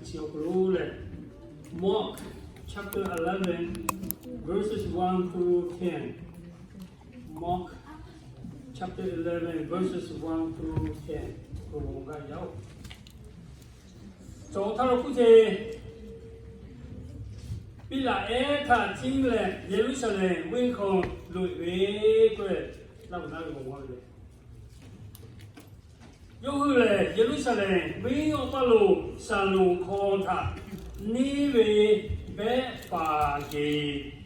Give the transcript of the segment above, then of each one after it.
Chi awˬ hk'aw lo lehˬ, Mark chapter eleven, verses one through ten. Mark chapter eleven, verses one through ten. Awˬ bon g'a yaˇ-oˬ, cawˬ htaˇ lo k'oˆ ve, Piˉlaꞈ ehˉ htaꞈ ciˇ leh Yeˍruˆsaˍlehnˍ venˇ hk'aw loꞈ-e ve k'oˆ leh, laˇ ve naˉ ve awˬ g'aˇ ve lehˬ, yawˇ hui lehˬ Yeˍruˆsaˍlehnˍ venˇ awˬ paˇ lo Saˍlonˍ hkawˇ htaꞈ neˇ ve Behˆfaˍgeˍ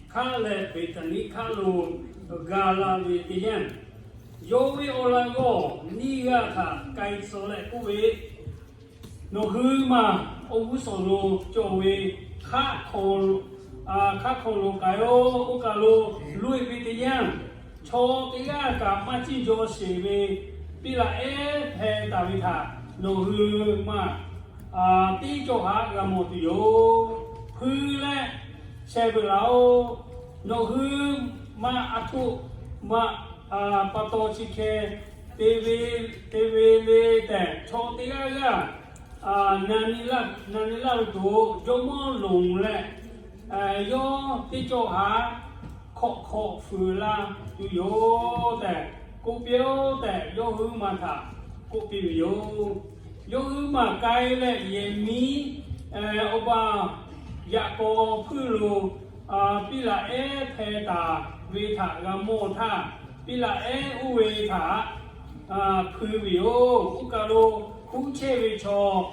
hkaˆ leh Beˍtaˍniˆ hkaˆ lo g'a la ve teˇ yanˇ, yawˇ ve awˬ laꞈ g'awˇ neˇ g'aˇ htaꞈ k'ai tcuh leh k'oˆ ve, Nawˬ hui maˬ awˬ g'uˇ suhˍ lo cawˬ ve hkaˆ hk'aw lo k'ai-oˆ. Oˇ kaˬ lo loꞈ-e ve teˇ yanˇ, chaw teˇ g'aˇ kaꞈ maˇ ciˇ jaw sheˍ ve Piˉlaꞈ ehˉ hpeh taˍ ve htaꞈ nawˬ hui maˬ teˇ cawˬ haꞈ g'a mawˬ tuˬ yoˬ. Hpui leh sheh veuꞈ laˬ-oˆ. Nawˬ hui maˬ aˬ htoꞈ ma pa taw chi hkeh te ve le tehꞈ, chaw teˇ g'aˇ g'aˇ na nyi laˇ ve tuˬ jawˇmawˇ lonˍ leh, yawˇ teˇ cawˬ haꞈ hkawꞈ hk'awꞈ fuiˍ la tuˬ yoˬ tehꞈ k'oˆ piˇ-oˆ tehꞈ, yawˇ hui maˬ htaꞈ k'oˆ piˇ ve yoˬ. Yawˇ hui maˬ k'ai leh yehˬ miˉ awˬ pa yaꞈ k'aw hpuiˇ lo Piˉlaꞈ ehˉ hpeh taˍ ve htaꞈ g'a mawˬ htaˇ, Piˉlaꞈ ehˉ oˇ ve htaꞈ hpui ve yoˬ. Oˇ kaˬ lo huˉ chehˇ ve chaw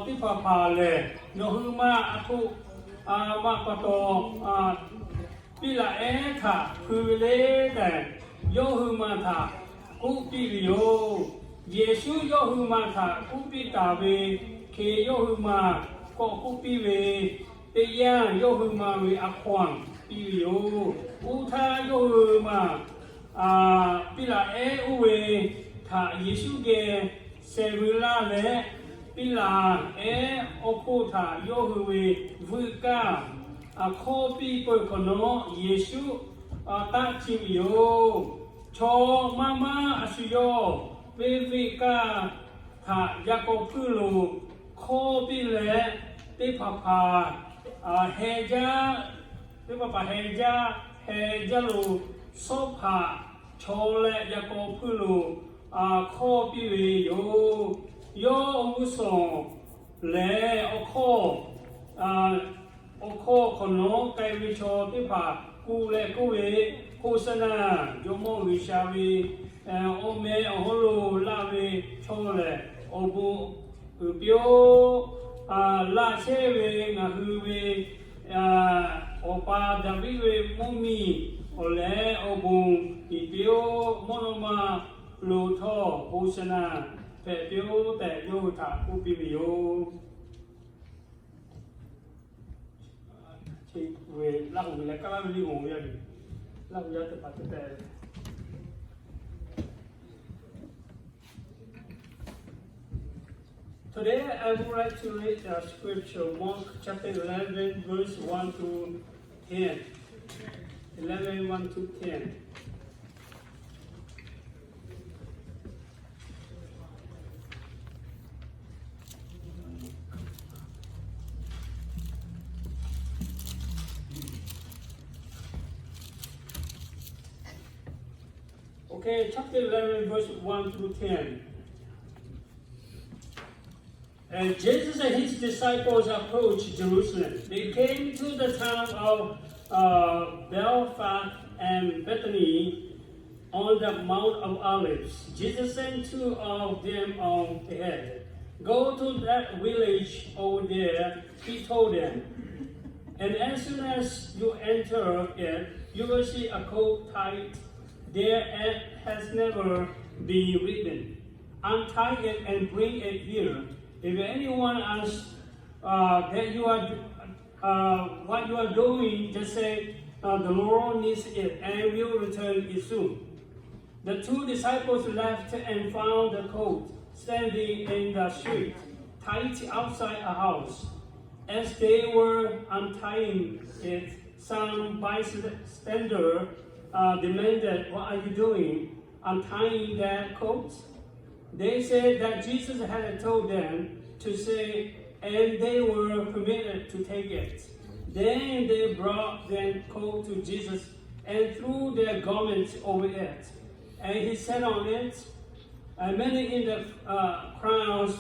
teˇ hpaˍ hpaˍ lehˬ, nawˬ hui maˬ aˬ htoꞈ ma pa taw Piˉlaꞈ ehˉ htaꞈ hpui ve le tehꞈ, yawˇ hui maˬ htaꞈ k'oˆ piˇ ve yoˬ. Yeˍsuˆ yawˇ hui maˬ htaꞈ k'oˆ piˇ taˍ ve hk'e, yawˇ hui maˬ k'awꞈ k'oˆ piˇ ve teˇ yanˇ, yawˇ hui maˬ ve a hkawˇ piˇ ve yoˬ. Oˇ htaˇ yawˇ hui maˬ Piˉlaꞈ ehˉ oˇ ve htaꞈ Yeˍsuˆ geh sheh veuꞈ laˇ leh, Piˉlaꞈ ehˉ awˬ hk'oˆ htaꞈ yawˇ hui ve veuꞈ kaˇ hkawˇ piˇ peuˬ hk'awꞈ nawˉ, Yeˍsuˆ taˆ ciˇ ve yoˬ. Chaw maˇ maˇ a shu yawˇ ve veuꞈ kaˇ htaꞈ yaꞈ k'aw hpuiˇ lo hkawˇ piˇ leh, teˇ hpaˍ hpaˍ heh jaˇ, teˇ hpaˍ hpaˍ heh jaˇ, heh jaˇ lo sawˉ hpaꞈ chaw leh yaꞈ k'aw hpuiˇ lo hkawˇ piˇ ve yoˬ. Yawˇ awˬ g'uˇ suhˍ lehˬ, awˬ hkawˇ awˬ hkawˇ hk'awꞈ nawˉ k'ai ve chaw teˇ hpaˍ kuˬ leh k'oˆ ve, Hoˍsaˍnaˍ, Jawˇmawˇ G'uiˬsha ve awˬ meh awˬ hawˉ lo laˇ ve chaw lehˬ, awˬ bon uiˍ piˇ-oˆ. Laꞈ chehˇ ve ngaˬ hui ve awˬ pa Daˍviˆ ve mvuhˇmiˬ awˬ lehˬ awˬ bon uiˍ piˇ-oˆ. Mvuhˇ naw ma lo htawˇ Hoˍsaˍnaˍ hpehꞈ piˇ-oˆ tehꞈ yawˇ hui htaꞈ k'oˆ piˇ ve yoˬ. Chi ve Laˇ huˍ ve leh Kaˇ laˇ ve liˇ g'oˍ ve yoˬ. Laˇ huˍ yaˇ teˇ hpaˍ te tehꞈ. Today I would like to read the scripture, Mark chapter eleven, verse one to ten. Eleven, one to ten. Okay, chapter eleven, verse one through ten. And Jesus and his disciples approached Jerusalem. They came to the town of uh, Bethphage and Bethany on the Mount of Olives. Jesus sent two of them on ahead. Go to that village over there, he told them. And as soon as you enter it, you will see a coat tied there and has never been written. Untie it and bring it here. If anyone asks uh, that you are, uh, what you are doing, just say, uh, the Lord needs it and will return it soon. The two disciples left and found the coat standing in the street, tied outside a house. As they were untying it, some bystander uh, demanded, what are you doing, untying that coat? They said that Jesus had told them to say, And they were permitted to take it. Then they brought the coat to Jesus and threw their garments over it. And he sat on it. And many in the uh, crowds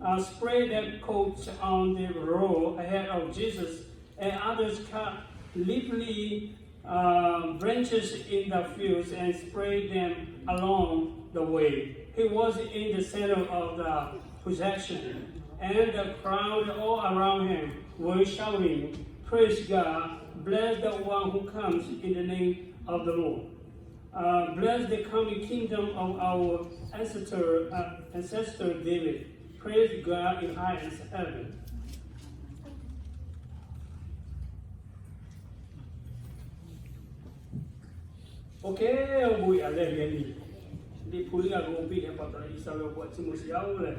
uh, spread their coats on the road ahead of Jesus, and others cut leafy uh, branches in the fields and spread them along the way. He was in the center of the procession, and the crowd all around him were shouting, "Praise God, bless the one who comes in the name of the Lord. Uh, bless the coming kingdom of our ancestor, uh, ancestor David. Praise God in highest heaven." Okay, awˬ bon yaꞈ leh yaꞈ nyi, Liꞈ hpu liꞈ g'a k'oˆ piˇ leh pa taw, G'uiˬsha ve awˬ bon chiˇ mvuh sheˍ yaˇ oˬ leh,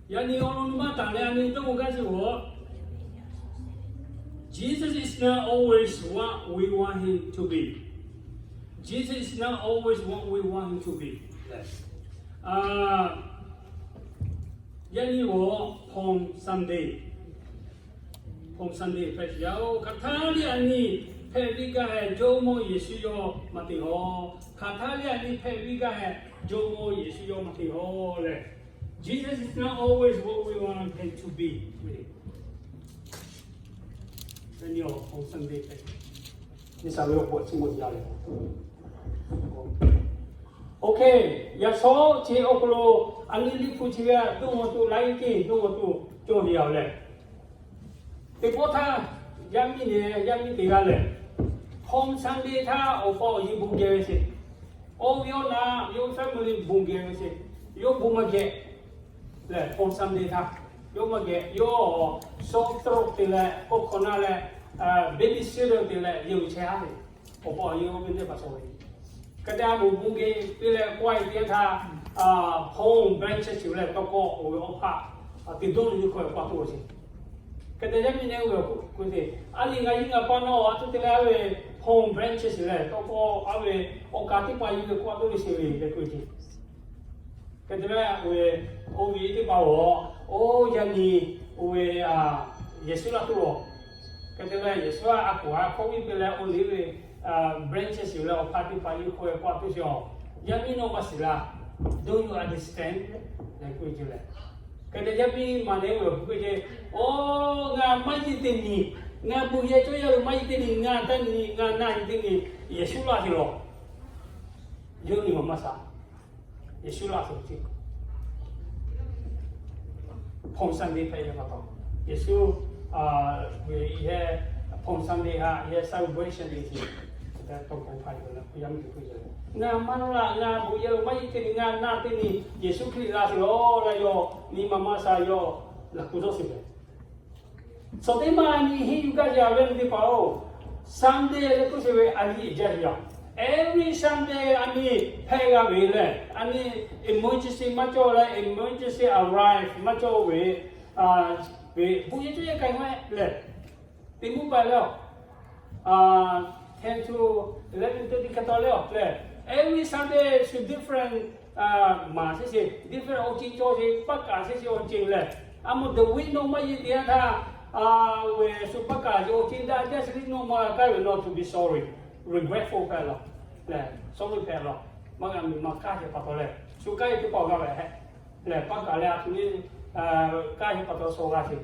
yaꞈ nyi awˬ lawn nyi maˇ taˍ leh a nyi dawˇ k'o gaˇ chi g'awˬ, Jesus is not always what we want him to be. Jesus is not always what we want him to be. Yaꞈ nyi g'awˬ Palm Sunday, Palm Sunday hpehꞈ yaˇ oˬ, hk'aˬ htaˇ liˇ a nyi hpehꞈ viˇ gaˇ hehꞈ Jawˇmawˇ Yeˍsuˆ yawˇ maˇ te haw. Hk'aˬ htaˇ liˇ a nyi hpehꞈ viˇ gaˇ hehꞈ Jawˇmawˇ Yeˍsuˆ yawˇ maˇ te haw leh, Jesus is not always what we want him to be. Yaꞈ nyi awˬ Palm Sunday hpehꞈ, G'uiˬsha ve awˬ bon chiˇ mvuh yaˇ leh, okay, yaꞈ shawˉ chi awˬ hk'aw lo a nyi Liꞈ hpu chi ve dawˇ g'awˬ tuˬ laiˉ ceuˬ dawˇ g'awˬ tuˬ cawˬ ve yaˇ oˬ leh, teˇ pawˆ htaˇ yaˇ miˇ nehˬ yaˇ miˇ teˇ g'aˇ lehˬ, Palm Sunday htaˇ awˬ pa awˬ e bon geh ve sheˍ, awˬ viˉ awˬ naˍ yawˇ family bon geh ve sheˍ, yawˇ bon maˇ geh lehˬ, Palm Sunday htaˇ yawˇ maˇ geh, yawˇ sore throat te leh, k'oˆ hk'awꞈ na leh, babysitter te leh yawˇ hui chehˇ a ve, awˬ pa awˬ e ve teˇ hpaˍ cawˬ ve. Hk'e te a moˍ bon geh te leh k'oˆ a ve teˇ yanˇ htaˇ, Palm branch chi lehˬ tawˇ hkawˇ oˇ ve awˬ hpaˆ teˇ dawˇ nyi hkawˇ e pa taw sheˍ. Hk'e te yaˇ miˇ nehˬ oˇ ve awˬ hk'aw lo te, a liꞈ ngaˬ hui ngaˬ pa nawˬ a htoꞈ te leh a ve Palm branch chi lehˬ tawˇ hkawˇ a ve awˬ kaˍ teˇ hpaˍ yuˬ ve k'oˆ a toˇ ve sheˍ ve tehꞈ k'oˆ ve ce. Hk'e te leh oˇ ve, oˇ ve teˇ hpaˍ g'awˬ, oˇ yaˇ nyi oˇ ve Yeˍsuˆ laˇ tuˬ lawˬ. Hk'e te leh Yeˍsuˆ a kuˬ a hk'oˆ viˇ te leh oˇ liˇ ve branch chi lehˬ awˬ hpaˆ teˇ hpaˍ yuˬ k'oˆ ve k'oˆ a toˇ sheˍ a, yaˇ miˇ nawˬ maˇ shiˍ laˇ, don't you understand? Leh k'oˆ ve ce leh, hk'e te yaˇ miˇ ma nehˬ oˇ ve k'oˆ ve ce, oˇ ngaˬ maˇ yeˇ teˇ nyi, ngaˬ bon yehˬ cawˇ yaˇ lo maˇ yeˇ teˇ nyi, ngaˬ taˇ nyi, ngaˬ naˇ nyi teˇ nyi, Yeˍsuˆ laˇ sheˍ lawˬ. Yawˇ nyi ma maˇ shaˍ. Yeˍsuˆ laˇ sheˍ ce. Palm Sunday hpehꞈ ve pa taw, Yeˍsuˆ ve yehˬ Palm Sunday htaꞈ yehˬ celebration te ce, tawˇ hkawˇ hpaˇ yaˇ miˇ te k'oˆ ve, ngaˬ maˇ laˇ, ngaˬ bon yehˬ lo maˇ yeˇ teˇ nyi, ngaˬ naˇ teˇ nyi, Yeˍsuˆ Hkriꞈ laˇ sheˍ lawˬ leh yawˇ nyi ma maˇ shaˍ, yawˇ laꞈ kuˬ dawˇ sheˍ ve. Suhˍ teˇ maˇ a nyi henˇ yuˬ gaˇ yaˇ ve teˇ hpaˍ oˬ, Sunday leh k'oˆ sheˍ ve a nyi jaˇ yaˇ. Every Sunday a nyi hpehꞈ g'a ve lehˬ, a nyi emergency maˇ cawˬ leh emergency arrive maˇ cawˬ ve, ve bon yehˬ cawˇ yaˇ k'ai maˇ lehˬ, teˇ mvuhˇ paˍ lehˬ, ten to eleven thirty hk'e taw lehˬ lehˬ, every Sunday should different maˍ sheˍ sheˍ, different awˬ ceuˬ cawˬ sheˍ, paˆ kaˍ sheˍ sheˍ awˬ ceuˬ lehˬ, a moˍ the week nawˬ maˇ yeˇ teˇ yanˇ htaˇ, ve shu paˆ kaˍ sheˍ awˬ ceuˬ daꞈ jaˇ sheˍ le, nawˬ maˇ k'ai ve nawˬ to be sorry, regretful hpehꞈ lawˬ lehˬ, sorry hpehꞈ lawˬ, maˇ g'a miˬ ma k'aˇ sheˍ pa taw lehˬ, shu k'ai teˇ pawˆ g'a ve hehꞈ lehˬ, paˆ kaˍ leh a htoꞈ le k'aˇ sheˍ pa taw shaw g'a sheˍ.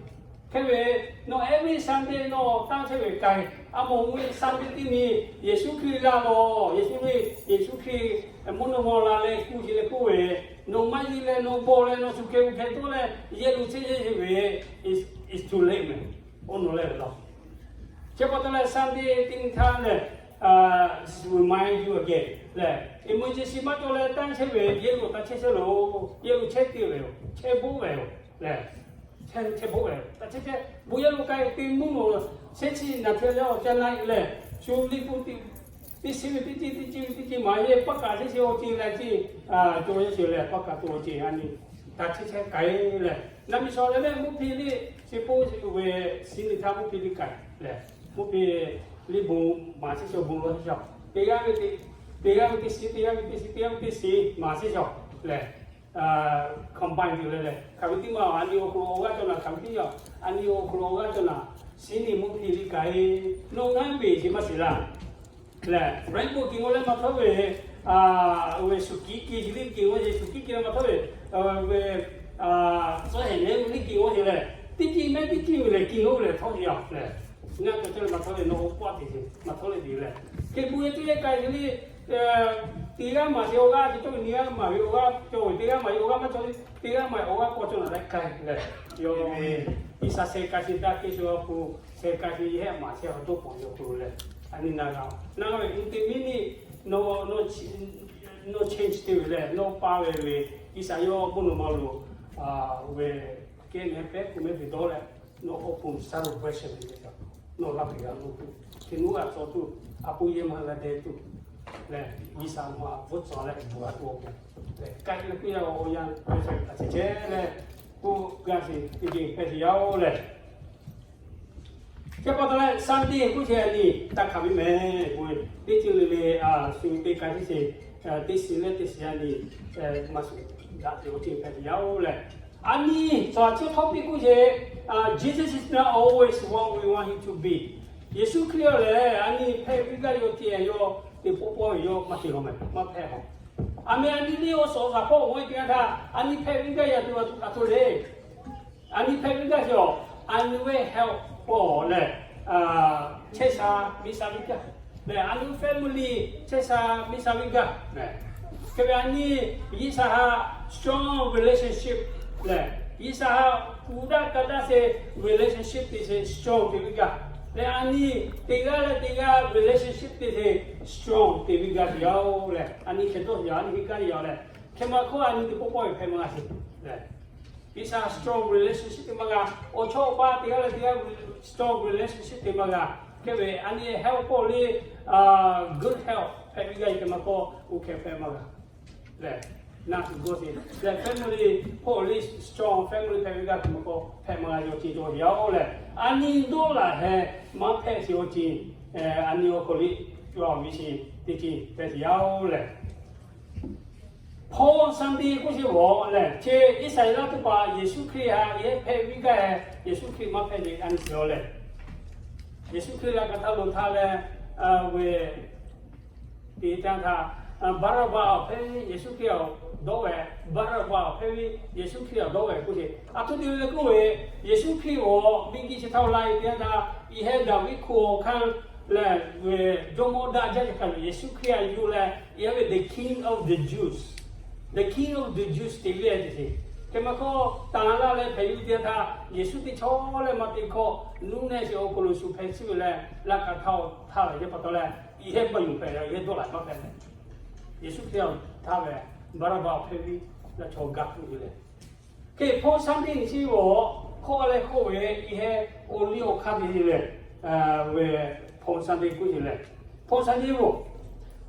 Hk'e ve, nawˬ every Sunday nawˬ tanˇ chehˇ ve k'ai, a moˍ ve Sunday teˇ nyi, Yeˍsuˆ Hkriꞈ laˇ lawˬ, Yeˍsuˆ Hkriꞈ, Yeˍsuˆ Hkriꞈ mvuhˇ naw ma la leh kuˬ sheˍ leh k'oˆ ve, nawˬ maˇ yeˇ leh nawˬ bawˬ leh nawˬ shu hkeh g'uˇ hkeh toˉ leh yehˬ lo chehˇ sheˍ ve, it's too late meh. Oˇ nawˬ lehˬ ve lawˬ. Chi pa taw leh Sunday teˇ nyi htaˇ lehˬ, remind you again lehˬ, emergency maˇ cawˬ leh tanˇ chehˇ ve yehˬ lo taˇ chehˇ chehˇ loˬ, yehˬ lo chehˇ te ve yoˬ, chehˇ boˆ ve yoˬ lehˬ, chehˇ chehˇ boˆ ve yoˬ. Taˇ chehˇ chehˇ bon yehˬ lo k'ai te mvuhˇ naw, chehˇ chi naˬ hkeh leh awˬ ca na lehˬ, shu liˇ k'o teˇ, teˇ chi ve teˇ ceuˬ teˇ ceuˬ teˇ ceuˬ maˍ yehˬ paˆ kaˍ chehˇ sheˍ awˬ ceuˬ leh ceuˬ cawˬ chehˇ sheˍ lehˬ, paˆ kaˍ to awˬ ceuˬ a nyi taˇ chehˇ chehˇ k'ai lehˬ, naˬ miˬ shawˍ leh mehˆ mvuhˇ hpe liˇ chi poˆ ve shiˍ nyi htaˇ mvuhˇ hpe liˇ k'ai lehˬ, mvuhˇ hpe liˇ bon maˍ chehˇ sheˍ bon law chehˇ sheˍ, teˇ g'aˇ ve teˇ, teˇ g'aˇ ve teˇ shiˍ, teˇ g'aˇ ve teˇ shiˍ, teˇ g'aˇ ve teˇ shiˍ maˍ chehˇ sheˍ lehˬ, combine tuˬ leh lehˬ, hk'aˬ ve teˇ maˇ a nyi awˬ hk'aw lo awˬ g'aˇ cawˬ naˬ, hk'aˬ ve teˇ maˇ a nyi awˬ hk'aw lo awˬ g'aˇ cawˬ naˬ, shiˉ nyi mvuhˇ hpiˇ liˇ kaꞈ e, nawˬ ngaˇ beˬ ce maˇ shiˍ laˇ. Lehˬ, rainbow kehˬ g'awˇ leh maˇ htawˇ ve, ve suˍ kiˉ kehˬ ce liˇ kehˬ g'awˇ ce, suˍ kiˉ kehˬ leh maˇ htawˇ ve, ve tcuhˉ hehˍ nehˉ ve liˇ kehˬ g'awˇ ce lehˬ, teˇ ceuˬ mehˉ teˇ ceuˬ ve lehˬ kehˬ g'awˇ ve lehˬ htawˇ ce yaˇ lehˬ, ngaˇ cawˬ cawˬ leh maˇ htawˇ ve nawˬ awˬ paˆ te ce maˇ htawˇ leh te leh, hk'e bu ve teˇ g'aˇ k'ai ce liˇ, teˇ g'aˇ maˬ ce awˬ g'aˇ ce cawˬ ve, teˇ g'aˇ maˬ ve awˬ g'aˇ cawˬ ve, teˇ g'aˇ maˬ ve awˬ g'aˇ maˇ cawˬ ve, teˇ g'aˇ maˬ ve awˬ g'aˇ k'awꞈ cawˬ naˬ leh k'ai leh, yawˇ ve G'uiˬsha sheh k'ai ce daꞈ kehˬ sho awˬ hpu, sheh k'ai ce yehˇ maˬ sheh awˬ to pawˬ ve awˬ hk'aw lo lehˬ, a nyi na g'a, na g'a ve mvuhˇ te miˇ niˇ, nawˬ change te ve lehˬ, nawˬ pa ve ve, G'uiˬsha yawˇ bon nawˬ ma lo ve kehˬ mehˍ pehˉ k'oˆ mehˍ ve dawˇ leh, nawˬ awˬ pon celebration ve lehˬ, nawˬ laˇ hpehꞈ g'a lo tuˬ, hk'e nuˇ g'a tcuh tuˬ, a pon yehˇ maˬ g'a deh tuˬ lehˬ, G'uiˬsha ma bvuhˆ tcuh leh bvuhꞈ g'a tuˬ awˬ pon lehˬ, k'ai leh piˇ a awˬ yanˇ a ceh ceh leh, k'oˆ gaˇ sheˍ, teˇ geh hpehꞈ sheˍ yaˇ oˬ lehˬ, Chi pa taw leh Sunday k'oˆ ce a nyi taˇ hk'aˬ ve mehˍ k'oˆ ve, teˇ ceuˬ le le, shu teˇ k'ai teˇ sheˍ, teˇ shiˍ leh teˇ shiˍ a nyi, maˇ shuˍ daꞈ te awˬ ceuˬ hpehꞈ te yaˇ oˬ lehˬ, a nyi cawˬ chi htawˇ piˇ k'oˆ ce, Jesus is not always what we want him to be. Yeˍsuˆ Hkriꞈ lehˬ a nyi hpehꞈ ve gaˇ yaw ce yawˇ teˇ pawˆ pawˆ ve yawˇ maˇ te lawˬ mehˍ, maˇ hpehꞈ haw. A meh a nyi le awˬ suhˍ awˬ shaˍ hpawˇ g'awˇ e te g'a htaˇ, a nyi hpehꞈ ve gaˇ yaˇ tuˬ a tuˬ kaꞈ to le. A nyi hpehꞈ ve gaˇ ce awˬ, a nyi ve health pawˆ lehˬ, chehˇ sha miˇ sha ve gaˇ lehˬ, a nyi family chehˇ sha miˇ sha ve gaˇ lehˬ, hk'e ve a nyi G'uiˬsha htaꞈ strong relationship lehˬ, G'uiˬsha htaꞈ uiˍ daꞈ ka daꞈ sheˍ relationship te sheˍ strong te ve gaˇ lehˬ, a nyi teˇ g'aˇ leh teˇ g'aˇ relationship te sheˍ strong te ve gaˇ te yaˇ oˬ lehˬ, a nyi hk'e dawˇ yaˇ, a nyi hk'e gaˇ yaˇ lehˬ, hk'e maˇ hkawˇ a nyi teˇ pawˆ pawˆ ve hpehꞈ maˇ g'a sheˍ lehˬ, G'uiˬsha strong relationship te maˇ g'a. Awˬ chawˇ awˬ paˇ teˇ g'aˇ leh teˇ g'aˇ strong relationship te maˇ g'a. Hk'e ve a nyi health pawˆ le, good health hpehꞈ ve gaˇ hk'e maˇ k'awꞈ oˇ hk'e hpehꞈ maˇ g'a lehˬ, na tuˬ g'awˇ sheˍ lehˬ, family pawˆ le strong family hpehꞈ ve gaˇ hk'e maˇ k'awꞈ hpehꞈ maˇ g'a yaw ce cawˬ yaˇ oˬ lehˬ, a nyi dawˇ laˬ heh maˇ hpehꞈ sheˍ awˬ ceuˬ, a nyi awˬ hk'aw liˇ cawˬ ve sheˍ teˇ ceuˬ hpehꞈ sheˍ yaˇ oˬ lehˬ, Palm Sunday k'oˆ sheˍ g'awˇ lehˬ, chi Iˉsaˍreˍlaˆ teˇ hpaˍ Yeˍsuˆ Hkriꞈ htaꞈ yehˇ hpehꞈ ve gaˇ, Yeˍsuˆ Hkriꞈ maˇ hpehꞈ ve a nyi sheˍ yaˇ oˬ lehˬ, Yeˍsuˆ Hkriꞈ laꞈ ka htaˇ lo htaˇ leh, ve teˇ caˇ htaˇ, Baˍraˍbaˆ awˬ hpehꞈ ve Yeˍsuˆ Hkriꞈ awˬ dawˇ ve, Baˍraˍbaˆ awˬ hpehꞈ ve Yeˍsuˆ Hkriꞈ awˬ dawˇ ve k'oˆ sheˍ. A htoꞈ te ve k'oˆ ve, Yeˍsuˆ Hkriꞈ awˬ miˬguiˬ chi htaˇ la e teˇ yanˇ htaˇ, yehˇ Daˍviˆ hk'oˆ awˬ hkanˇ lehˬ, ve jawˇmawˇ daꞈ jaˇ ve hk'a ve Yeˍsuˆ Hkriꞈ htaꞈ yuˬ leh, yehˇ ve the King of the Jews, the King of the Jews te ve te sheˍ. Hk'e maˇ k'awꞈ tanˍ laˇ leh hpehꞈ yuˬ teˇ yanˇ htaˇ, Yeˍsuˆ teˇ chaw leh maˇ te hkawˇ nuˇ nehˆ sheˍ awˬ hk'aw lo shu hpehꞈ chiˇ ve leh, laꞈ ka htaˇ htaˇ ve pa taw leh, yehˇ maˇ yuˬ hpehꞈ leh yehˇ dawˇ laˬ maˇ hpehꞈ leh, Yeˍsuˆ Hkriꞈ htaˇ ve Baˍraˍbaˆ awˬ hpehꞈ ve laꞈ chaw gaˬ tuˬ ve lehˬ, hk'e Palm Sunday nyi chi g'awˇ hk'awꞈ leh hk'oˆ ve yehˇ Oliˇ awˬ hk'aˇ te lehˬ, ve Palm Sunday k'oˆ sheˍ lehˬ, Palm Sunday g'awˇ,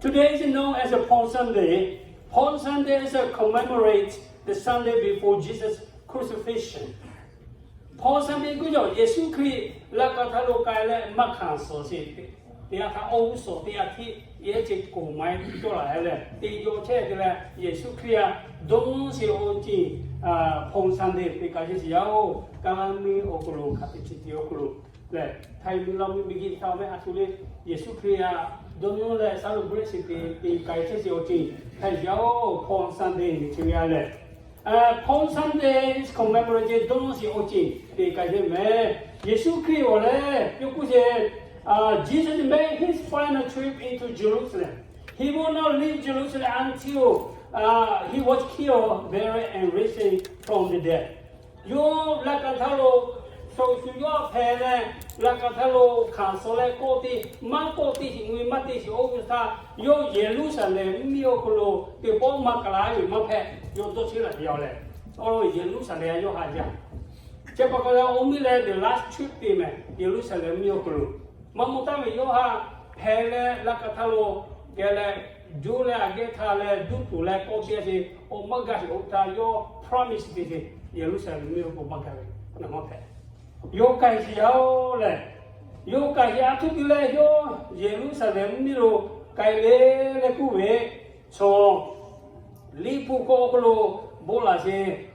today is known as a Palm Sunday. Palm Sunday is a commemorate the Sunday before Jesus' crucifixion. Palm Sunday k'oˆ yaˇ Yeˍsuˆ Hkriꞈ laꞈ ka htaˇ lo k'ai leh maˇ hkanˍ suhˍ sheˍ teˇ yanˇ htaˇ, awˬ g'uˇ suhˍ teˇ yanˇ htaˇ yehˇ ceh k'oˍ ma e cawˇ laˬ leh, teˇ yawˇ chehˇ te leh Yeˍsuˆ Hkriꞈ htaꞈ dawˇ nawˇ sheˍ awˬ ceuˬ Palm Sunday te k'ai chehˇ sheˍ yaˇ oˬ. Kaˍlaˇ miˇ awˬ hk'aw lo hk'a te chi te awˬ hk'aw lo lehˬ, Htaiˇ miˇ Laˇ miˇ miˬguiˬ htaꞈ mehˆ a shu le, Yeˍsuˆ Hkriꞈ htaꞈ dawˇ nawˇ leh celebrate sheˍ te te k'ai chehˇ sheˍ awˬ ceuˬ hpehꞈ yaˇ oˬ. Palm Sunday nyi chi ve a lehˬ, Palm Sunday is commemorated dawˇ nawˇ sheˍ awˬ ceuˬ te k'ai chehˇ mehˍ. Yeˍsuˆ Hkriꞈ awˬ lehˬ yawˇ k'oˆ sheˍ, Jesus made his final trip into Jerusalem. He would not leave Jerusalem until he was killed, buried, and raised from the dead. Yawˇ laꞈ ka htaˇ lo, shu shu yawˇ hpehꞈ leh, laꞈ ka htaˇ lo hkanˍ suhˍ leh kawˆ teˇ maˇ kawˆ teˇ shiˍ ngui maˇ teˇ shiˍ oˇ ve htaˇ, yawˇ Yeˍruˆsaˍlehnˍ mvuhˇmiˬ awˬ hk'aw lo teˇ pawˆ maˇ kaˬ la ve maˇ hpehꞈ, yawˇ dawˇ chehˇ laˬ ve yaˇ lehˬ, awˬ lawn Yeˍruˆsaˍlehnˍ yawˇ haꞈ jaˇ. Chi pa taw leh awˬ miˇ leh the last trip te mehˍ Yeˍruˆsaˍlehnˍ mvuhˇmiˬ awˬ hk'aw lo. Maˇ maw taˍ ve yawˇ haꞈ hpehꞈ leh laꞈ ka htaˇ lo geh leh, juˇ leh aꞈ geh htaˇ leh duˇ tuˬ leh kawˆ teˇ g'aˇ sheˍ awˬ maˇ gaˬ sheˍ oˇ htaˇ yawˇ promise te sheˍ Yeˍruˆsaˍlehnˍ mvuhˇmiˬ awˬ hk'aw lo maˇ gaˬ ve, ngaˬ maˇ hpehꞈ. Yawˇ k'ai sheˍ yaˇ oˬ lehˬ, yawˇ k'ai sheˍ a htoꞈ te leh yawˇ Yeˍruˆsaˍlehnˍ mvuhˇmiˬ lo k'ai le leh k'oˆ ve, chaw liꞈ hpu hk'aw awˬ hk'aw lo bon laˬ sheˍ.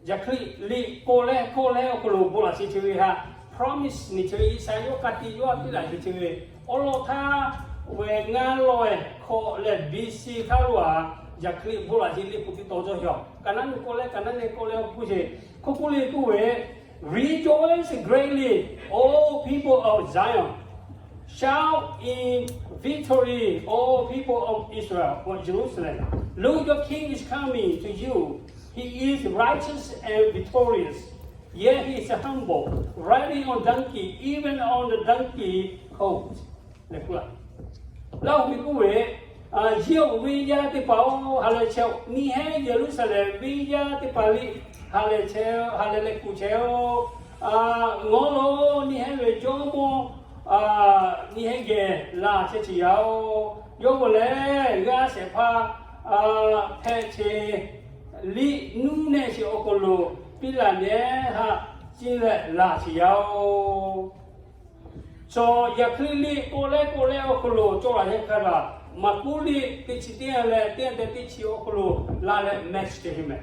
Yaꞈ hk'e liꞈ k'oˆ leh k'oˆ leh awˬ hk'aw lo bon laˬ sheˍ chi ve htaꞈ promise ni chi ve Iˉsaˍyaˆ yawˇ ka tiꞈ yawˇ piˇ laˬ sheˍ chi ve, awˉ lawˉ htaˇ, ve ngaˇ laweh hkawꞈ leh B C htaˇ lo a, yaꞈ hk'e liꞈ bon laˬ sheˍ liꞈ hpu teˇ tawn cawˇ yaw. Kaˍnaˆ nehˬ k'oˆ leh Kaˍnaˆ nehˬ k'oˆ leh awˬ hk'aw lo k'oˆ sheˍ, hk'oˆ k'oˆ le k'oˆ ve, Rejoice greatly, O people of Zion. Shout in victory, O people of Israel or Jerusalem. Look, your king is coming to you. He is righteous and victorious. Yet he is humble, riding on donkey, even on the donkey colt. Laˇ hui k'oˆ ve, Ziˇonˍ venˇ yaˇ teˇ hpaˍ-oˬ, ha lehˬ chehˇ-oˆ. Nyi heˉ Yeˍruˆsaˍlehnˍ venˇ yaˇ teˇ hpaˍ liˇ ha lehˬ chehˇ, ha lehˬ leh kuˬ chehˇ-oˆ. Ngawˉ lo nyi heˉ ve Jawˇmawˇ nyi heˉ geh laˬ chehˇ chi yaˇ-oˬ. Yawˇ k'o lehˬ g'aˇ shehˍ hpaˇ hpehꞈ che liˇ nuˇ nehˆ sheˍ awˬ hk'aw lo piˇ laˬ nehˉ haꞈ ciˇ leh laˬ sheˍ yaˇ-oˬ. Chaw yaꞈ hk'e liˇ k'oˆ leh k'oˆ leh awˬ hk'aw lo cawˇ laˬ hehˉ hk'a gaˬ, Maˍkuˆ liˇ teˇ chi teˇ leh teˇ te teˇ chi awˬ hk'aw lo laˬ leh mehˬ chi te heˆ mehˍ.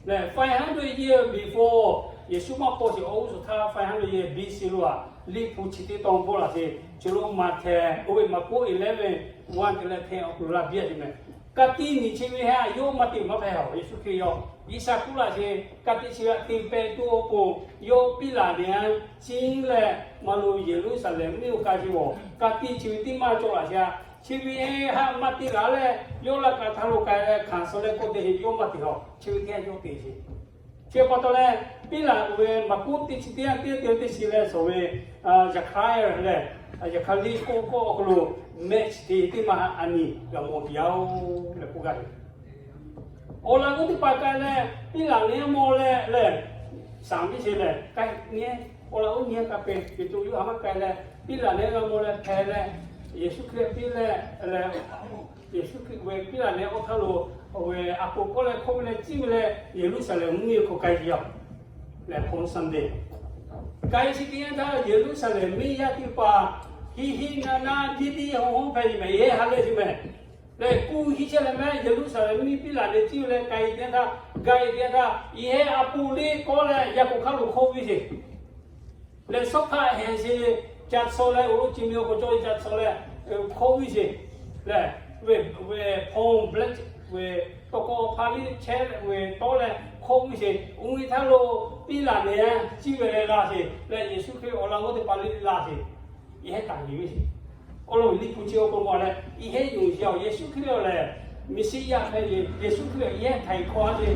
Lehˬ five hundred years before, Yeˍsuˆ maˇ paw sheˍ awˬ g'uˇ suhˍ htaˇ five hundred years B C lo a, liꞈ hpu chi teˇ tawn bon laˬ sheˍ, chi lo Maꞈhtehˍ oˇ ve Maˍkuˆ eleven, one te leh ten awˬ hk'aw lo laˇ biˇ a te mehˍ. Ka tiꞈ nyi chi ve htaꞈ yawˇ maˇ te maˇ hpehꞈ-oˬ. Yeˍsuˆ Hkriꞈ yawˇ G'uiˬsha kuˉ laˬ sheˍ, ka tiꞈ chi ve htaꞈ te pehˍ tuˬ awˬ pon, yawˇ piˇ laˬ nehˉ haꞈ ciˇ leh maˇ lo Yeˍruˆsaˍlehnˍ mvuhˇ miˬ oˇ ka chi awˬ, ka tiꞈ chi ve teˇ maˇ cawˬ laˬ sheˍ a. Chi ve haꞈ maˇ te laˬ leh, yawˇ laꞈ ka htaˇ lo k'ai leh hkanˍ suh leh k'oˆ te sheˍ, yawˇ maˇ te hawˬ. Chi ve teˇ yanˇ yawˇ te sheˍ. Chi pa taw leh, piˇ laˬ ve Maˍkuˆ teˇ chi teˇ yanˇ teˇ te teˇ chi leh shawˍ ve, Zaˍhkaˍriˆ lehˬ, Zaˍhkaˍriˆ k'oˆ k'oˆ awˬ hk'aw lo mehˆ chi te teˇ maˇ haꞈ a nyi g'a mawˬ te yaˇ-oˬ leh k'oˆ gaˇ ve. Awˬ laꞈ g'awˇ teˇ hpaˍ k'ai leh, piˇ laˬ nehˉ maw leh lehˬ, shaˍ miˇ sheˍ lehˬ k'ai nehˉ, awˬ laꞈ g'awˇ nyi ka pehˍ, Peˍtruˆ Yoˇhanˬ maˇ k'ai leh, piˇ laˬ nehˉ g'a maw leh hpehꞈ leh, Yeˍsuˆ Hkriꞈ piˇ leh lehˬ, Yeˍsuˆ Hkriꞈ ve piˇ laˬ nehˉ awˬ hk'aw lo, awˬ ve a poˍ k'awꞈ leh hk'oˆ ve leh ciˇ ve leh Yeˍruˆsaˍlehnˍ mvuhˇ miˬ hk'aw k'ai ve yoˬ. Lehˬ Palm Sunday k'ai chi teˇ yanˇ htaˇ Yeˍruˆsaˍlehnˍ miˇ yaˇ teˇ hpaˍ hiˆ hiˆ naˆ naˆ diˇ diˇ hawˉ hawˉ hpehꞈ ve mehˍ, yehˬ ha lehˬ ve mehˍ. Lehˬ kuˬ hiˆ chehˇ leh mehˍ, Yeˍruˆsaˍlehnˍ miˇ piˇ laˬ nehˉ ciˇ ve leh k'ai teˇ yanˇ htaˇ, ga e teˇ yanˇ htaˇ, yehˬ a poˍ liˇ k'awꞈ leh yaˇ hk'aw hk'aˇ lo hk'oˆ ve sheˍ. Lehˬ sawˉ hk'aˆ hehˬ sheˍ, ca tsuh leh awˬ lo chi miˬ awˬ hk'aw cawˬ ve ca tsuh leh hk'oˆ ve sheˍ. Lehˬ ve, ve hpawnˇ bleh ve tawˇ hkawˇ hpaˇ liˇ chehˇ ve tawˇ leh hk'oˆ ve sheˍ. Oˇ ve htaˇ lo piˇ laˬ nehˉ ciˇ ve leh laˇ sheˍ. Lehˬ Yeˍsuˆ Hkriꞈ awˬ laꞈ g'awˇ teˇ hpaˍ liˇ laˇ sheˍ. Yehˬ htaꞈ nyi ve sheˍ. Awˬ lawn liꞈ hpu chi awˬ hk'aw lo lehˬ, yehˬ yonˍ sheˍ-oˬ. Yeˍsuˆ Hkriꞈ lehˬ Meˍsiˉyaꞈ hpehꞈ ve, Yeˍsuˆ Hkriꞈ yehˬ htaiˍ hk'awꞈ a ve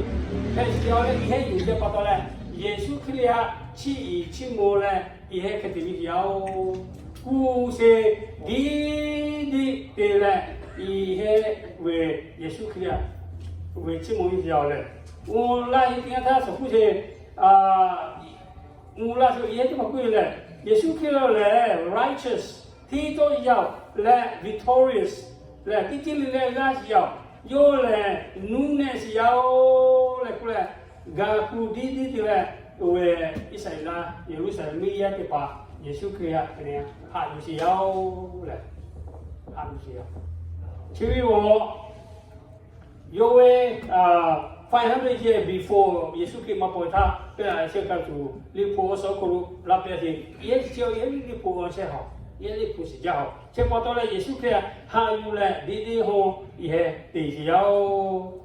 hpehꞈ sheˍ-oˬ leh, yehˬ yonˍ ve pa taw leh, Yeˍsuˆ Hkriꞈ htaꞈ chiˇ iˍ chiˇ mvuh leh yehˬ hk'e te ve sheˍ-oˬ. Kuˬ sheˍ diˇ diˇ te leh, yehˬ ve Yeˍsuˆ Hkriꞈ htaꞈ ve chiˇ mvuh ve sheˍ-oˬ lehˬ, oˇ laˇ ve teˇ yanˇ htaˇ suhˍ hkuˇ sheˍ, oˇ laˇ sheˍ yehˬ teˇ hpaˍ k'oˆ ve lehˬ, Yeˍsuˆ Hkriꞈ lehˬ righteous, hteˇ tawˆ yaˇ-oˬ leh victorious lehˬ, teˇ ceuˬ le leh g'aˇ shiˍ yaˇ-oˬ. Yawˇ lehˬ nuˇ nehˆ shiˍ yaˇ-oˬ leh k'oˆ leh, ga kuˬ diˇ diˇ te leh, oˇ ve Iˉsaˍreˍlaˆ Yeˍruˆsaˍlehnˍ miˇ yaˇ teˇ hpaˍ Yeˍsuˆ Hkriꞈ htaꞈ haꞈ yuˬ sheˍ yaˇ-oˬ lehˬ, haꞈ yuˬ sheˍ yaˇ. Chi ve awˬ yawˇ ve five hundred years before Yeˍsuˆ Hkriꞈ maˇ paw htaˇ, pehˇ a shehˆ ka tuˬ liꞈ hpu awˬ suhˍ awˬ hk'aw lo laˇ pehˇ sheˍ. Yehˬ chi yehˬ liꞈ hpu awˬ shehˆ hawˬ, yehˬ liꞈ hpu shiˍ jaˇ hawˬ. Chi pa taw leh Yeˍsuˆ Hkriꞈ haꞈ yuˬ leh diˇ diˇ hawˬ yehˬ te sheˍ yaˇ-oˬ.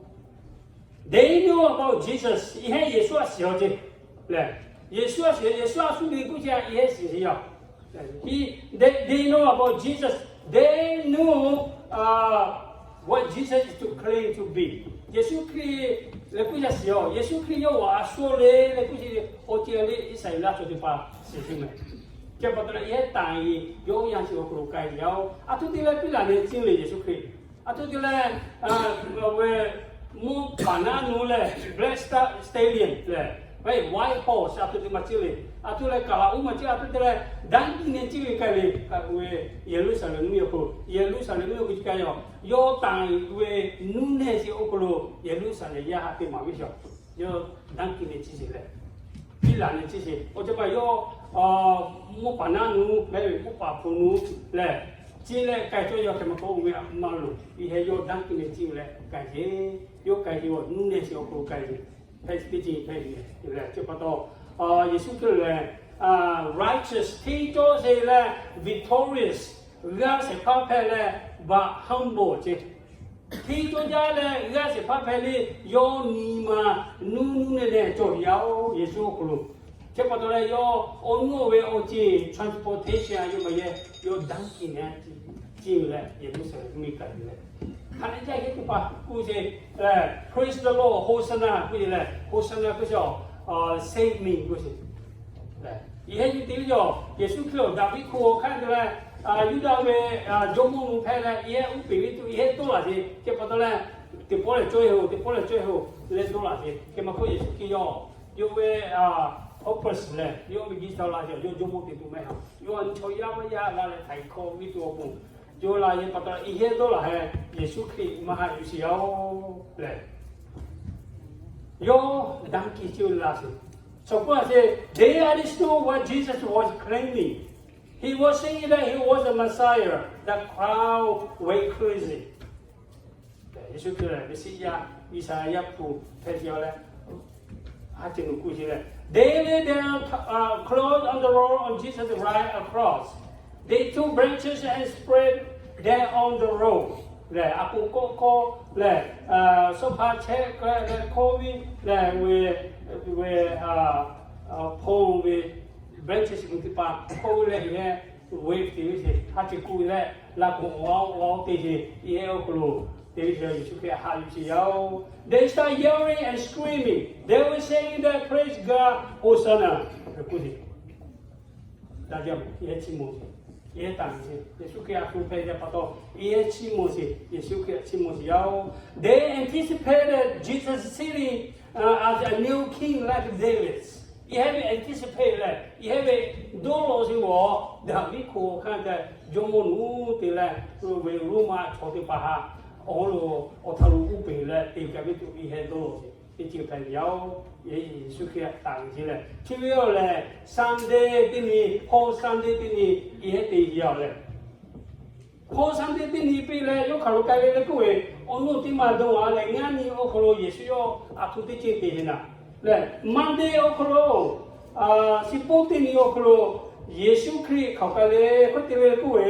They know about Jesus. Yehˬ Yeˍsuˆ htaꞈ shiˍ-oˬ ce lehˬ, Yeˍsuˆ htaꞈ shiˍ, Yeˍsuˆ htaꞈ shu ve kuˇ ce yehˬ shiˍ sheˍ yaˇ. He, they, they know about Jesus. They know what Jesus is to claim to be. Yeˍsuˆ Hkriꞈ lehˬ kuˇ ce shiˍ-oˬ. Yeˍsuˆ Hkriꞈ yawˇ a shu le leh kuˇ ce awˬ ce le Iˉsaˍreˍlaˆ chaw teˇ hpaˍ shiˍ sheˍ mehˍ. Chi pa taw leh yehˬ tanˬ yehˬ yawˇ yanˇ chi awˬ hk'aw lo k'ai ve yaˇ-oˬ. A htoꞈ te leh piˇ laˬ nehˬ ciˇ ve Yeˍsuˆ Hkriꞈ. A htoꞈ te leh, ve mvuhˇ paˍ naˉ nu lehˬ, black stallion lehˬ, ve white horse a htoꞈ te maˇ ciˇ le. A htoꞈ leh kaˍ laꞈ uˉ maˇ ciˇ, a htoꞈ te leh daˇ kiˇ nehˬ ciˇ ve k'ai le. Ve Yeˍruˆsaˍlehnˍ mvuhˇ miˬ awˬ hk'aw lo, Yeˍruˆsaˍlehnˍ mvuhˇ miˬ awˬ hk'aw lo k'ai yaˇ-oˬ. Yawˇ tanˬ ve nuˇ nehˬ sheˍ awˬ hk'aw lo Yeˍruˆsaˍlehnˍ yaˇ htaꞈ te maˍ ve sheˍ-oˬ. Yawˇ daˇ kiˇ nehˬ ciˇ sheˍ leh, piˇ laˬ nehˬ ciˇ sheˍ. Awˬ ceuˬ pa yawˇ mvuhˇ paˍ naˉ nu lehˬ, mvuhˇ paˍ hpu nu lehˬ, Ciˇ leh k'ai cawˇ yaˇ hk'e maˇ k'oˆ, oˇ ve maˇ loˍ. Iˉ heh yawˇ daˇ kiˇ leh ciˇ leh k'ai ce. Yawˇ k'ai ce, nuˇ nehˬ shiˍ awˬ hk'aw lo k'ai ce. Hpehꞈ teˇ ceuˬ hpehꞈ ve le. Chi pa taw Yeˍsuˆ Hkriꞈ lehˬ, righteous, hteˇ cawˇ sheˍ leh, victorious, g'aˇ shehˍ hpaˇ hpehꞈ leh, but humble ce. Hteˇ cawˇ jaˇ leh g'aˇ shehˍ hpaˇ hpehꞈ le, yawˇ nyi ma nuˇ nuˇ nehˬ nehˬ cawˬ yaˇ-oˬ, Yeˍsuˆ awˬ hk'aw lo. Chi pa taw leh yawˇ awˬ nuˇ ve awˬ ceˬ transportation a yoˬ maˇ yehˬ, yawˇ daˇ kiˇ nehˬ ciˇ leh Yeˍruˆsaˍlehnˍ mvuhˇ miˬ k'ai ve le. Hk'aˬ lehˬ jaˇ heˆ teˇ hpaˍ k'oˆ ce, Praise the Lord, Hosanna k'oˆ ce leh, Hosanna k'oˆ ce, save me k'oˆ ce. Yehˬ heh nyi te ve yaˬ, Yeˍsuˆ Hkriꞈ awˬ Daˍviˆ hko hk'aˇ te leh, Yuˇdaꞈ ve jawˇmawˇ nu hpehꞈ leh, yehˬ heh uˉ peˬ ve tuˬ yehˬ heh dawˇ laˬ ce. Chi pa taw leh, teˇ pawˆ lehˬ cawˇ-e-oˬ, teˇ pawˆ lehˬ cawˇ-e-oˬ leh dawˇ laˬ ce. Chi maˇ k'oˆ Yeˍsuˆ Hkriꞈ yawˇ, yawˇ ve purpose lehˬ, yawˇ ve g'uiˬ sha la ce, yawˇ jawˇmawˇ te tuˬ mehˆ ha, yawˇ a nyi chaw yaˇ maˇ yaˇ la leh htaiˍ hkawˇ ve tuˬ awˬ pon, yawˇ la yehˬ pa taw yehˬ heh dawˇ laˬ heh, Yeˍsuˆ Hkriꞈ maˇ haꞈ yuˬ sheˍ yaˇ-oˬ lehˬ, yawˇ daˇ kiˇ ciˇ la sheˍ. Saˍ k'oˆ a ce, they understood what Jesus was claiming. He was saying that he was the Messiah. The crowd went crazy. Yeˍsuˆ Hkriꞈ lehˬ, Meˍsiˉ yaˇ, G'uiˬ sha yaˇ hpu hpehꞈ ve yoˬ leh, ha ce nuˬ k'oˆ ce leh, they laid their clothes on the road and Jesus ride across. They took branches and spread them on the road. Lehˬ, a poˍ kawˆ hkawˇ lehˬ, shawˉ hpaˇ chehˇ k'ai leh hkawˇ ve lehˬ, ve, ve, hpawˇ ve branches teˇ hpaˍ hkawˇ ve lehˬ, yehˬ heh wave te ve ce, ha ce k'oˆ ve leh, laꞈ k'oˍ awˬ g'aˇ awˬ g'aˇ te ce, yehˬ heh awˬ hk'aw lo te ve ce, Yeˍsuˆ Hkriꞈ haꞈ yuˬ sheˍ yaˇ-oˬ. They start yelling and screaming. They were saying that, Praise God, Hosanna. Daꞈ jaˇ, yehˬ heh chiˇ mvuh ce, yehˬ heh taˍ ce, Yeˍsuˆ Hkriꞈ a htoꞈ hpehꞈ ve pa taw, yehˬ heh chiˇ mvuh ce, Yeˍsuˆ Hkriꞈ chiˇ mvuh ce yaˇ-oˬ. They anticipated Jesus sitting as a new king like David. Yehˬ heh ve anticipate leh, yehˬ heh ve dawˇ law sheˍ ve, Daˍviˆ hko hk'aˇ te jawˇmawˇ nuˬ te leh, ve Roˉmaꞈ chaw teˇ hpaˍ htaꞈ awˬ hk'aw lo awˬ htaꞈ lo uˉ peˬ leh te kaꞈ ve tuˬ yehˬ heh dawˇ law sheˍ. Teˇ ceuˬ hpehꞈ ve yaˇ-oˬ. Yeˍsuˆ Hkriꞈ taˍ ve ce leh, chi ve awˬ lehˬ, Sunday teˇ nyi, hawˇ Sunday teˇ nyi, yehˬ heh te ve yaˇ-oˬ lehˬ, hawˇ Sunday teˇ nyi piˇ leh yawˇ hk'aˬ lo k'ai ve le k'oˆ ve, awˬ nuˇ teˇ maˬ dawˇ a leh, ngaˇ nyi awˬ hk'aw lo Yeˍsuˆ yawˇ a htoꞈ teˇ ceuˬ te ve naˍ lehˬ, Monday awˬ hk'aw lo Chi poˆ teˇ nyi awˬ hk'aw lo Yeˍsuˆ Hkriꞈ hk'aˬ k'ai le k'oˆ te ve k'oˆ ve,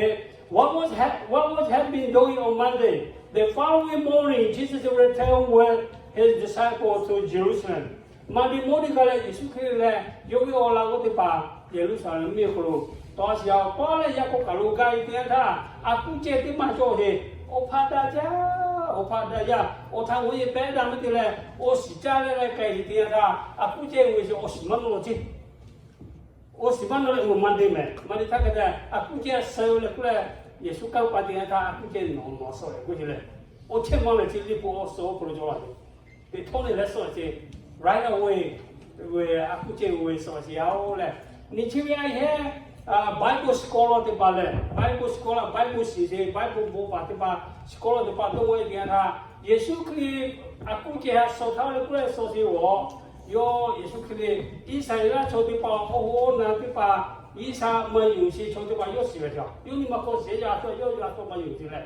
what was ha-, what was have been doing on Monday? The following morning, Jesus returned with his disciples to Jerusalem. Monday morning g'a leh Yeˍsuˆ Hkriꞈ leh yawˇ ve awˬ laꞈ g'awˇ teˇ hpaˍ Yeˍruˆsaˍlehnˍ mvuhˇ miˬ hk'aw lo tawˇ a shiˍ yaˇ-oˬ. Pawˇ leh yaˇ k'o hk'aˬ lo gaˇ ve teˇ yanˇ htaˇ, a kuˉ cehˇ teˇ maˇ cawˬ ve, awˬ hpaˇ daꞈ jaˇ, awˬ hpaˇ daꞈ jaˇ, awˬ htaꞈ g'aw yehˬ pehˉ daꞈ maˇ te leh, awˬ shiˍ caˇ leh leh k'ai ve teˇ yanˇ htaˇ, a kuˉ cehˇ ve awˬ shiˍ maˇ nawˬ ceˇ. Awˬ shiˍ maˇ nawˬ leh, Monday mehˍ, Monday htaˇ hk'e te a kuˉ cehˇ suh leh k'oˆ leh, Yeˍsuˆ kanˇ paˆ teˇ yanˇ htaˇ a kuˉ cehˇ nawˬ nawˬ suh leh k'oˆ ce leh, awˬ chehˇ maˇ leh chi liꞈ hpu awˬ suhˍ awˬ hk'aw lo cawˬ la ve, teꞈ htawˇ leh leh suh ce, right away, ve a kuˉ cehˇ ve suh ce yaˇ-oˬ lehˬ, nyi chi ve a hehˉ Bible scholar teˇ hpaˍ lehˬ, Bible scholar, Bible shiˍ ce, Bible bon paˍ teˇ hpaˍ, scholar teˇ hpaˍ dawˇ ve teˇ yanˇ htaˇ, Yeˍsuˆ Hkriꞈ a kuˉ cehˇ htaꞈ suh htaˇ leh k'oˆ leh suh ce-oˬ. Yawˇ Yeˍsuˆ Hkriꞈ lehˬ, Iˉsaˍreˍlaˆ chaw teˇ hpaˍ awˬ hoˉ awˬ naˬ teˇ hpaˍ, Iˉsaˍreˍlaˆ maˇ yonˍ sheˍ chaw teˇ hpaˍ yawˇ shiˍ ve htaꞈ, yawˇ nyi ma hk'aw shiˍ yaˇ a htoꞈ yawˇ a htoꞈ maˇ yonˍ te leh,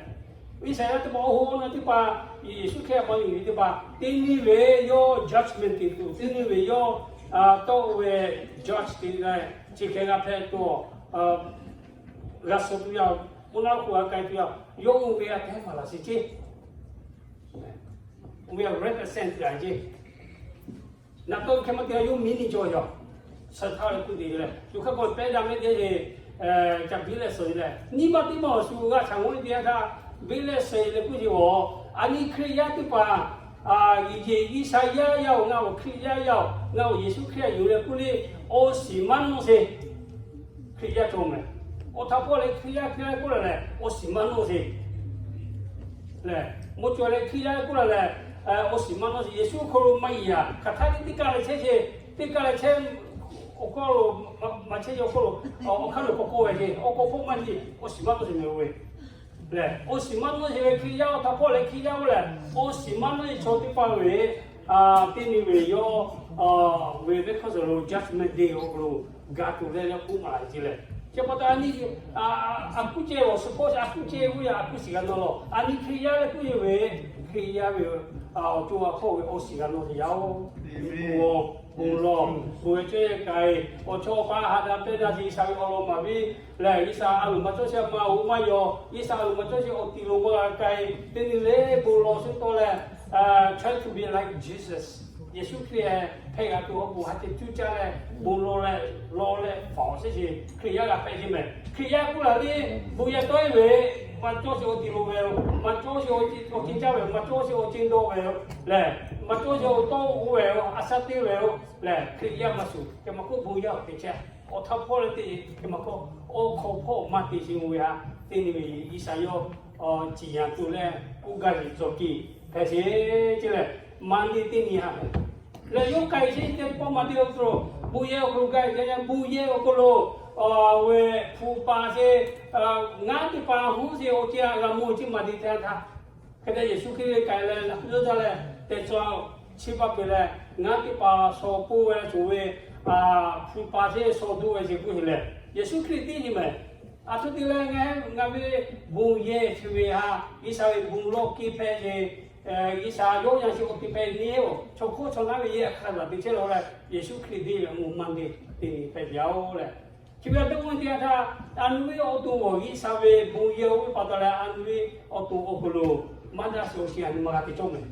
Iˉsaˍreˍlaˆ teˇ hpaˍ awˬ hoˉ awˬ naˬ teˇ hpaˍ, Yeˍsuˆ Hkriꞈ maˇ yonˍ ve teˇ hpaˍ, teˇ nyi ve yawˇ judgment te tuˬ, teˇ nyi ve yawˇ tawˆ ve judge te leh, chi hk'e g'a hpehꞈ tuˬ, g'a suh tuˬ yaˇ, mvuhˇ naw hk'oˆ g'a k'ai tuˬ yaˇ, yawˇ oˇ ve a hpehˇ maˍ laˬ sheˍ ceˇ. Oˇ ve a represent te a ceˇ. Naˍ tawˇ hk'e maˇ te a yawˇ miˇ nyi cawˬ yaˇ. Suh htaˇ leh k'oˆ te leh, co hk'aˇ k'o pehˉ daꞈ mehˆ teˇ ce, ca biˇ leh suh leh, nyi ma teˇ maˬ awˬ shu g'a htaꞈ g'aw teˇ yanˇ htaˇ, biˇ leh suh leh k'oˆ ce-oˬ. A nyi Hkriꞈ yaˇ teˇ hpaˍ, yehˬ Iˉsaˍyaˆ yaˇ-oˬ, ngaˬ awˬ Hkriꞈ yaˇ yaˇ-oˬ, ngaˬ awˬ Yeˍsuˆ Hkriꞈ yaˇ yonˍ leh k'oˆ le, awˬ shiˍ maˇ nawˇ sheˍ. Hkriꞈ yaˇ cawˬ mehˍ. Awˬ htaꞈ hpawˇ leh Hkriꞈ yaˇ Hkriꞈ yaˇ k'oˆ leh lehˬ, awˬ shiˍ maˇ nawˇ sheˍ. Lehˬ, mvuhˇ cawˬ leh Hkriꞈ yaˇ k'oˆ leh lehˬ, awˬ shiˍ maˇ nawˇ sheˍ. Yeˍsuˆ awˬ hk'aw lo maˇ yiˍ yaˇ, hk'aˬ htaˇ teˇ kaˇ leh chehˇ sheˍ, teˇ kaˇ leh chehˇ, awˬ hk'aw lo, maˇ chehˇ ve awˬ hk'aw lo, awˬ hk'aˇ lo k'awꞈ k'oˆ ve ce, awˬ k'awꞈ hpawˇ maˇ heˆ, awˬ shiˍ maˇ nawˇ sheˍ mehˍ ve. Lehˬ, awˬ shiˍ maˇ nawˇ sheˍ ve Hkriꞈ yaˇ awˬ htaꞈ hpawˇ leh Hkriꞈ yaˇ k'oˆ leh, awˬ shiˍ maˇ nawˇ sheˍ chaw teˇ hpaˍ ve, teˇ nyi ve yawˇ, ve ve hk'aˇ suh lo judgment day awˬ hk'aw lo ga tuˬ leh leh k'oˆ maˍ laˬ ce lehˬ, Chi pa taw a nyi, a kuˉ ceh awˬ suhˍ hpawˇ a kuˉ ceh g'uˇ yaˇ a kuˉ shiˍ g'a nawˇ lawˬ. A nyi Hkriꞈ yaˇ leh kuˉ ve, Hkriꞈ yaˇ ve awˬ co awˬ hpawˇ ve awˬ shiˍ g'a nawˇ te yaˇ-oˬ. Bon lawˬ, bon lawˬ, bon ve cawˇ yehˬ k'ai, awˬ chawˇ awˬ paˇ haꞈ daꞈ pehˇ daꞈ ce G'uiˬsha ve awˬ lawn maˍ ve lehˬ, G'uiˬsha a loˍ maˇ cawˇ sheˍ maˇ oˬ maˇ yaw, G'uiˬsha a loˍ maˇ cawˇ sheˍ awˬ tiˍ lo maˇ g'a k'ai, teˇ nyi le bon lawˬ shu tawˇ leh, try to be like Jesus. Yeˍsuˆ Hkriꞈ hpehꞈ g'a tuˬ awˬ bon ha te cuˇ caˇ leh, bon lawˬ leh, lawˬ leh faˍ awˬ sheˉ sheˍ Hkriꞈ yaˇ g'a hpehꞈ ce mehˬ. Hkriꞈ yaˇ k'oˆ laˬ le, bon yehˬ tawˆ e ve, maˇ cawˇ sheˍ awˬ tiˍ lo ve, maˇ cawˇ sheˍ awˬ ceuˬ caˇ ve, maˇ cawˇ sheˍ awˬ ceuˬ dawˇ ve lehˬ, maˇ cawˇ sheˍ awˬ tawˇ oˇ ve a shaˉ teˇ ve lehˬ, Hkriꞈ yaˇ maˇ shuˍ. Hk'e maˇ k'oˆ, bon yaˇ awˬ te chehˇ, awˬ htaˇ hpawˇ leh teˇ, hk'e maˇ k'oˆ, awˬ hk'awꞈ hpawˇ maˇ te sheˍ ve ha, teˇ nyi ve G'uiˬsha yawˇ ciˍ yanˍ tuˬ leh k'oˆ gaˇ ve tcuh kiˇ hpehꞈ sheˍ ce lehˬ, maˇ te teˇ nyi ha lehˬ, yawˇ k'ai sheˍ teˇ pawˆ maˇ te awˬ hk'aw lo, bon yehˬ awˬ hk'aw lo gaˇ ve, bon yehˬ awˬ hk'aw lo ve hpu pa sheˍ, ngaˉ teˇ pa huˉ sheˍ awˬ ceuˬ g'a mawˬ ce maˇ te htaˇ htaˇ, hk'e te Yeˍsuˆ Hkriꞈ ve k'ai leh, yawˇ htaˇ leh tehꞈ cawˬ, chi pa peuˬ leh, ngaˉ teˇ pa shaw poˇ ve shuˍ ve, hpu pa sheˍ shaw duˇ ve ce k'oˆ sheˍ lehˬ, Yeˍsuˆ Hkriꞈ teˇ nyi mehˬ. A htoꞈ te leh ngaˬ, ngaˬ ve bon yehˬ chi ve ha, G'uiˬsha ve bon lawˬ kiˇ hpehꞈ ve, G'uiˬsha yawˇ yanˇ chi awˬ te hpehꞈ nyi-oˬ, chaw hk'oˆ chaw naˉ ve yehˬ hk'a gaˬ te chehˇ la leh, Yeˍsuˆ Hkriꞈ teˇ ve awˬ moˍ maˇ te teˇ nyi hpehꞈ ve yoˬ lehˬ. Chi ve a dawˇ ve teˇ yanˇ htaˇ, a nu ve awˬ to awˬ G'uiˬsha ve bon yehˬ oˇ ve pa taw leh, a nu ve awˬ to awˬ hk'aw lo maˇ daꞈ sheˍ awˬ shiˍ a nyi maˇ g'a te cawˇ mehˬ.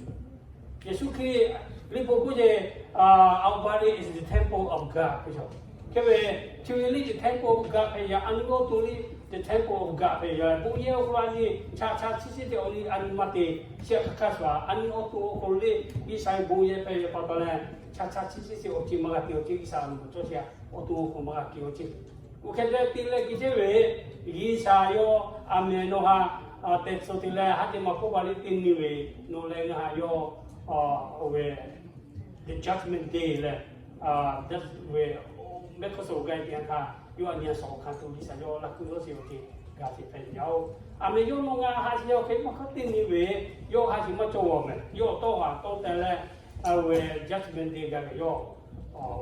Yeˍsuˆ Hkriꞈ liꞈ bvuhꞈ k'oˆ ce, Our body is the temple of God. Hk'e ve, chi ve liˇ the temple of God hpehꞈ yaˇ, a nu ve awˬ to liˇ the temple of God hpehꞈ yaˇ. Bon yehˬ awˬ hk'aw lo a nyi chaꞈ chaꞈ chi chi te awˬ nyi a nyi maˇ te, chi hk'aˬ hk'aˇ shuˍ a, a nyi awˬ to awˬ hk'aw lo le, G'uiˬsha ve bon yehˬ hpehꞈ ve pa taw leh, chaꞈ chaꞈ chi chi te awˬ ceuˬ maˇ g'a te awˬ ceuˬ G'uiˬsha a nu cawˇ sheˍ, awˬ to awˬ hk'aw maˇ g'a te awˬ ceuˬ. Oˇ hk'e te te leh ki chehˇ ve, G'uiˬsha yawˇ a mehˍ nawˬ ha tehꞈ cawˬ te leh, haˉ te maˇ k'oˆ ba le teˇ nyi ve, nawˬ leh ngaˬ ha yawˇ ve the judgment day lehˬ, ve mehˆ hk'aˇ suh gaˇ te yanˇ htaˇ, yawˇ a nyi a shawˍ awˬ hk'aˇ tuˬ G'uiˬsha yawˇ laˇ kuiˬ yawˇ sheˍ awˬ ceuˬ g'a te hpehꞈ ve yoˬ. A mehˍ yawˇ nawˬ ngaˬ ha sheˍ yaˇ awˬ hk'e maˇ hk'aˇ teˇ nyi ve, yawˇ ha sheˍ maˇ cawˇ g'awˬ mehˬ. Yawˇ tawˇ ha tawˇ teh leh, ve judgment day gaˇ ve yawˇ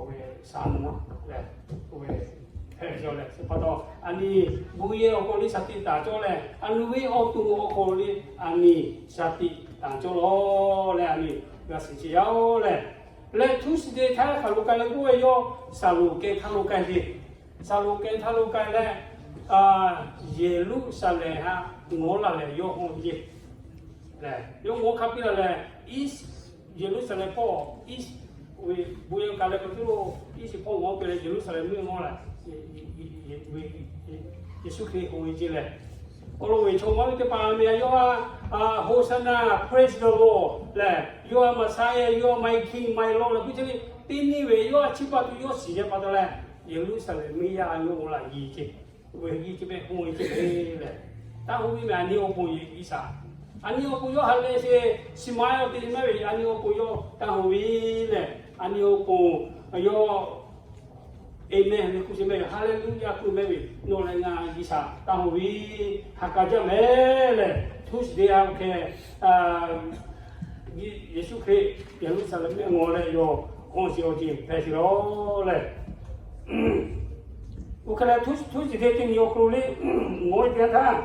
ve sa nu leh, ve hpehꞈ ve yoˬ lehˬ. Chi pa taw, a nyi bon yehˬ awˬ hk'aw lo shaˍ tiꞈ taˍ cawˇ leh, a nu ve awˬ to awˬ hk'aw lo a nyi shaˍ tiꞈ taˍ cawˇ lawˬ leh, a nyi g'a shiˍ ce yaˇ-oˬ lehˬ. Leh Tuesday htaˇ hk'aˬ lo k'ai leh k'oˆ ve, yawˇ Saˍlonˍ kehˬ htaˇ lo k'ai ve, Saˍlonˍ kehˬ htaˇ lo k'ai leh, Yeˍruˆsaˍlehnˍ ha ngawˬ laˬ leh yawˇ hawˇ ve ce lehˬ, yawˇ ngawˬ hk'a piˇ laˬ leh, Yeˍruˆsaˍlehnˍ hpawˇ, bon yehˬ kaˬ leh kaꞈ tuˬ lo, iˉ shiˍ hpawˇ ngawˬ piˇ leh Yeˍruˆsaˍlehnˍ mvuhˇ miˬ ngawˬ lehˬ, Yeˍsuˆ Hkriꞈ k'oˆ ve ce lehˬ, awˬ lawn ve chaw maˇ ve teˇ hpaˍ meh a yawˇ a, Hosanna, praise the Lord lehˬ, you are Messiah, you are my king, my Lord lehˬ k'oˆ ce le. Teˇ nyi ve yawˇ a chi pa tuˬ yawˇ shiˍ ve pa taw leh, Yeˍruˆsaˍlehnˍ mvuhˇ yaˇ yawˇ ngawˬ laˬ yiˍ ce. Ve nyi ce mehˆ hawˇ ve ce le lehˬ, taˇ hui ve mehˬ a nyi awˬ pon G'uiˬsha, a nyi awˬ pon yawˇ ha lehˬ sheˍ, shiˍ maˇ yawˇ te mehˆ ve a nyi awˬ pon yawˇ taˇ hui ve lehˬ, a nyi awˬ pon yawˇ amen ve hk'u ce mehˆ ve, Hallelujah k'oˆ mehˆ ve, nawˬ leh ngaˬ G'uiˬsha taˇ hui ve, ha k'a jaˇ mehˍ lehˬ, Tuesday a hk'e Yeˍsuˆ Hkriꞈ Yeˍruˆsaˍlehnˍ mvuhˇ miˬ ngawˬ leh yawˇ hawˇ sheˍ awˬ ceuˬ hpehꞈ sheˍ lawˬ lehˬ, oˇ hk'e leh Tuesday teˇ nyi awˬ hk'aw lo le, ngawˬ ve teˇ yanˇ htaˇ,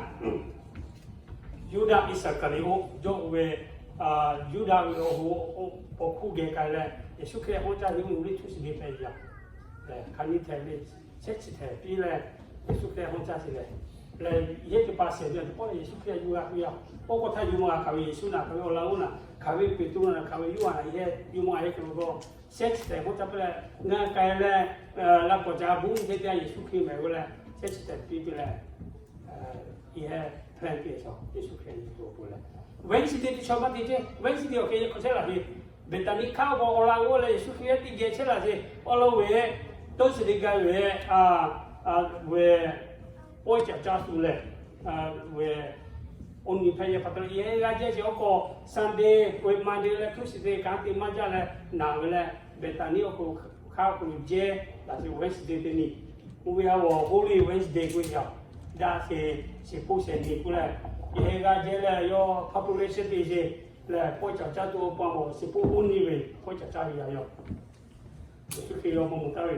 Yuˇdaꞈ Iˉsaˍkaˍriˍoˆ yawˇ oˇ ve, Yuˇdaꞈ ve awˬ hk'aw hk'oˆ geh k'ai leh, Yeˍsuˆ Hkriꞈ hawˇ caˇ ve oˇ ve le Tuesday hpehꞈ yaˇ. Hk'aˬ nyi hteꞈ le, shehˉ chi hteꞈ piˇ leh, Yeˍsuˆ Hkriꞈ hawˇ caˇ sheˍ lehˬ, leh yehˇ teˇ pa shehˍ ve teˇ pawˆ lehˬ Yeˍsuˆ Hkriꞈ yuˬ g'a k'oˆ yaˇ. Oˇ k'o htaˇ yuˬ maˇ g'a hkanˍ ve Yeˍsuˆ naˬ hkanˍ ve awˬ laꞈ g'oˇ naˬ hkanˍ ve Peˍtruˆ naˬ hkanˍ ve Yoˇhanˬ naˬ yehˇ yuˬ maˇ g'a heh k'oˆ lo k'o, shehˉ chi hteꞈ hawˇ caˇ piˇ leh, ngaˬ k'ai leh, laꞈ k'awꞈ ca bon teˇ yanˇ Yeˍsuˆ Hkriꞈ mehˍ ve leh, shehˉ chi hteꞈ piˇ piˇ leh, yehˇ plan piˇ chaw Yeˍsuˆ Hkriꞈ yuˬ k'oˆ leh, Wednesday teˇ chaw maˇ te ce, Wednesday awˬ hk'e yehˇ hk'aw chehˇ laˬ ve, Beˍtaˍniˆ hk'aˆ k'o awˬ laꞈ g'oˇ leh Yeˍsuˆ Hkriꞈ teˇ geh chehˇ laˬ ce. Awˬ lawn ve Thursday gaˇ ve, ve pawehˇ caˬ caˇ tuˬ lehˬ, ve awˬ nyi hpehꞈ ve pa taw yehˇ g'a jehˇ ce. Awˬ k'o Sunday ve Monday leh Tuesday kanˉ te maˇ jaˇ leh naˬ ve leh, Beˍtaˍniˆ awˬ hk'aw hk'aˆ k'o jehˇ laˬ ce Wednesday teˇ nyi. Oˇ ve a Holy Wednesday k'oˆ ve yaˇ, daꞈ sheˍ, shiˍ hpoˆ shehˍ nyi k'oˆ leh, yehˇ g'a jehˇ leh yawˇ population te ce lehˬ, pawehˇ caˬ caˇ tuˬ awˬ pa maˬ shiˍ hpoˆ oˇ nyi ve pawehˇ caˬ caˇ ve yaˇ yoˬ. Yeˍsuˆ Hkriꞈ yawˇ hk'aw mawˬ taˍ ve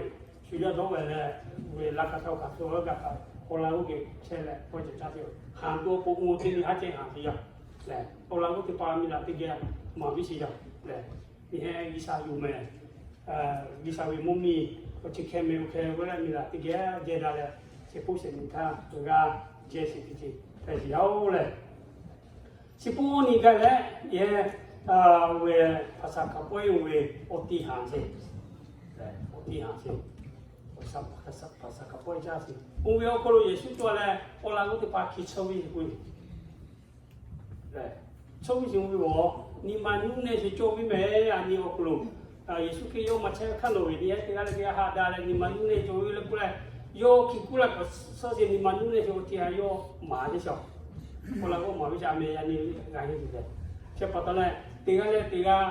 Shu yaˇ dawˇ ve leh, ve laꞈ ka htaˇ kaꞈ hto g'a kaꞈ, awˬ laꞈ g'awˇ g'e chehˇ leh pawehˇ cawˬ caˇ sheˍ. Haˍ tuˬ awˬ pon uˇ teˇ nyi haˉ cehˇ haˍ teˇ yanˇ lehˬ, awˬ laꞈ g'awˇ teˇ hpaˍ miˬ laꞈ teˇ geh maˍ viˉ sheˍ yaˇ lehˬ, miˬ heh G'uiˬsha yuˬ mehˍ, G'uiˬsha ve mvuhˇ miˬ awˬ ceuˬ hkeh mehˍ oˬ hkeh ve leh miˬ laꞈ teˇ geh jehˇ daꞈ leh, chi hpawˇ shehˍ nyi htaˇ g'a jehˇ sheˍ teˇ ceuˬ hpehꞈ sheˍ yaˇ oˬ lehˬ, chi hpawˇ awˬ nyi gaˇ leh, yehˬ ve hpaˍsaˍhkaˍ pawehˇ oˬ ve awˬ tiˇ haˍ sheˍ, awˬ tiˇ haˍ sheˍ, hpaˍsaˍhkaˍ pawehˇ caˇ sheˍ. Oˇ ve awˬ hk'aw lo Yeˍsuˆ cawˬ leh, awˬ laꞈ g'awˇ teˇ hpaˍ hkiˇ chawˇ ve k'o, chawˇ ve sheˍ oˇ ve awˬ nyi ma nuˇ nehˇ sheˍ cawˬ ve mehˍ. A nyi awˬ hk'aw lo Yeˍsuˆ Hkriꞈ yawˇ maˍ chehˇ ve hk'aˇ nawˬ ve nyi heh teˇ g'aˇ leh teˇ g'aˇ haꞈ daꞈ leh nyi ma nuˇ nehˇ cawˬ ve le k'oˆ leh, yawˇ hkiˇ kuˉ laˇ k'awꞈ suh sheˍ nyi ma nuˇ nehˇ sheˍ awˬ tiˇ haˍ yawˇ maˍ teˇ shaˍ, awˬ laꞈ g'awˇ maˍ ve shaˍ mehˍ. A nyi g'a henˇ tuˬ lehˬ, chi pa taw leh teˇ g'aˇ leh teˇ g'aˇ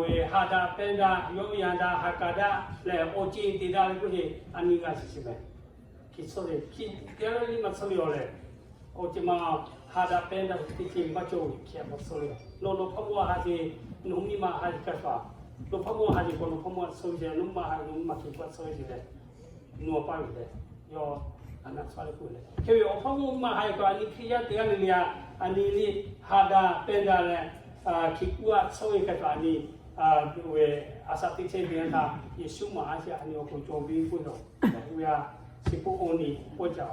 ve haꞈ daꞈ pehnˇ daꞈ yawˇ yanˇ daꞈ haꞈ kaˍ daꞈ leh awˬ ceˬ te daꞈ ve k'oˆ sheˍ. A nyi g'a shiˍ sheˍ mehˍ. Hkiˇ chawˇ ve hkiˇ teˇ g'aˇ leh liˇ maˇ chawˇ ve awˬ lehˬ, awˬ ceˬ ma haꞈ daꞈ pehnˇ daꞈ teˇ ceuˬ maˇ cawˬ ve hkiˇ a maˇ chawˇ ve. Nawˬ nawˬ hpaˇ mawˇ ha sheˍ, nawˬ hui miˇ ma ha sheˍ kaˇ shaˍ, nawˬ hpaˇ mawˇ ha sheˍ k'o nawˬ hpaˇ mawˇ chawˇ ve sheˍ, nawˬ miˇ ma ha nawˬ miˇ ma hkiˇ kuˉ chawˇ ve sheˍ leh, nawˬ a paˇ ve lehˬ, yawˇ a naˆ chawˇ leh k'oˆ leh, hk'e ve awˬ hpaˇ mawˇ miˇ ma ha sheˍ k'o a nyi Hkriꞈ yaˇ teˇ g'aˇ leh leh a, a nyi liˇ haꞈ daꞈ pehnˇ daꞈ leh, hkiˇ kuˉ a chawˇ ve kaˇ shaˍ a nyi, a ve a shaꞈ teˇ chehˇ ve a htaꞈ Yeˍsuˆ maˍ a sheˍ a nyi awˬ hk'aw lo cawˬ ve k'oˆ ve a, chi hpawˇ awˬ nyi pawehˇ caˇ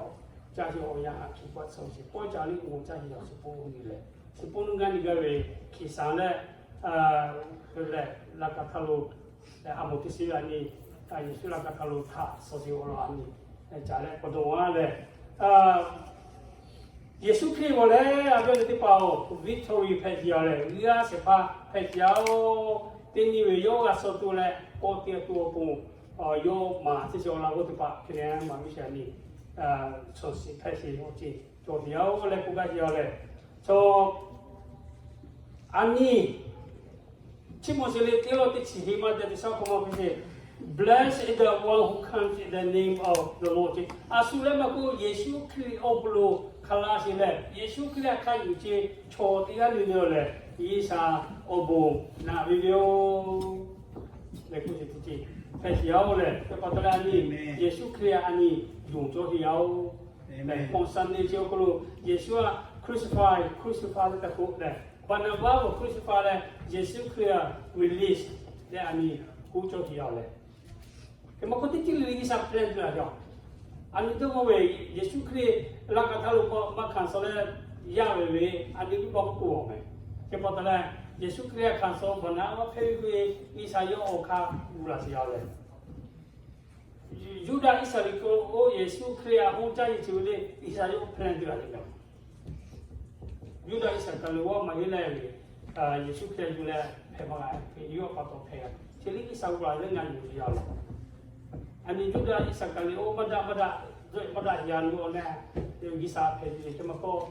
caˇ sheˍ awˬ yanˇ htaꞈ hkiˇ kuˉ a chawˇ ve sheˍ. Pawehˇ caˇ liˇ awˬ caˇ sheˍ yaˇ chi hpawˇ awˬ nyi lehˬ, chi hpawˇ nuˇ g'aˇ nyi g'a ve hkiˇ shaˍ leh lehˬ, laꞈ ka htaˇ lo a moˍ teˇ shiˍ a nyi, Yeˍsuˆ laꞈ ka htaˇ lo htaꞈ suh sheˍ awˬ lawn a nyi, caˇ leh k'awꞈ dawˬ a lehˬ, Yeˍsuˆ Hkriꞈ g'awˬ leh a viˉ awˬ nyi teˇ hpaˍ-oˬ, victory hpehꞈ sheˍ a lehˬ, g'uiˇ a shehˍ hpaˇ hpehꞈ sheˍ a oˬ. Teˇ nyi ve yawˇ g'a suh tuˬ leh k'awꞈ te tuˬ awˬ pon yawˇ maˍ teˇ shiˍ awˬ laꞈ g'awˇ teˇ hpaˍ hk'e leh maˍ viˉ sheˍ a nyi, chaw shiˍ hpehꞈ sheˍ awˬ ceuˬ cawˬ ve yaˇ oˬ leh k'oˆ gaˇ sheˍ a lehˬ, chaw a nyi Chi mawˬ sheˍ le teˇ lawˇ teˇ chi heˍ maˇ te teˇ shaˉ hk'aw maˇ hpehꞈ sheˍ. Blessed is the one who comes in the name of the Lord. A shu leh maˇ k'oˆ Yeˍsuˆ Hkriꞈ awˬ hk'aw lo hk'a laˇ sheˍ leh, Yeˍsuˆ Hkriꞈ htaꞈ hk'a yuˬ sheˍ chaw teˇ g'aˇ le le lehˬ, G'uiˬsha awˬ bon naꞈ ve yoˬ. Leh k'oˆ sheˍ teˇ ceuˬ hpehꞈ sheˍ yaˇ oˬ lehˬ, teˇ pa taw leh a nyi Yeˍsuˆ Hkriꞈ a nyi yonˍ cawˇ sheˍ yaˇ oˬ. Palm Sunday chi awˬ hk'aw lo Yeˍsuˆ a crucify, crucify leh taˇ k'oˆ leh, Barnabas awˬ crucify leh Yeˍsuˆ Hkriꞈ a release leh a nyi k'oˆ cawˇ sheˍ yaˇ oˬ lehˬ, hk'e maˇ k'oˆ teˇ ceuˬ le le G'uiˬsha plan tuˬ a yaˇ. A nyi teˇ g'aˇ ve Yeˍsuˆ Hkriꞈ laꞈ ka htaˇ lo maˇ hkanˍ suh leh yaˇ ve ve a nyi teˇ g'aˇ k'oˆ a mehˍ. Chi pa taw leh Yeˍsuˆ Hkriꞈ a hkanˍ suh Barnabas hpehꞈ ve k'o, G'uiˬsha yawˇ awˬ hk'aˇ gu laˬ sheˍ yaˇ oˬ lehˬ, Yuˇdaꞈ Iˉsaˍreˍlaˆ k'o, Yeˍsuˆ Hkriꞈ a hoˇ caˇ nyi chi ve le G'uiˬsha yawˇ plan tuˬ a le mehˍ. Yuˇdaꞈ Iˉsaˍkaˍriˍoˆ maˇ heˆ leh ve, Yeˍsuˆ Hkriꞈ yuˬ leh hpehꞈ maˇ g'a ve, yawˇ pa taw hpehꞈ g'a. Chi liˇ G'uiˬsha g'a leh ngaˬ yuˬ ve yaˇ oˬ. A nyi Yuˇdaꞈ Iˉsaˍkaˍriˍoˆ maˇ daꞈ maˇ daꞈ, maˇ daꞈ yaˇ lo leh, G'uiˬsha hpehꞈ ve chi maˇ k'oˆ,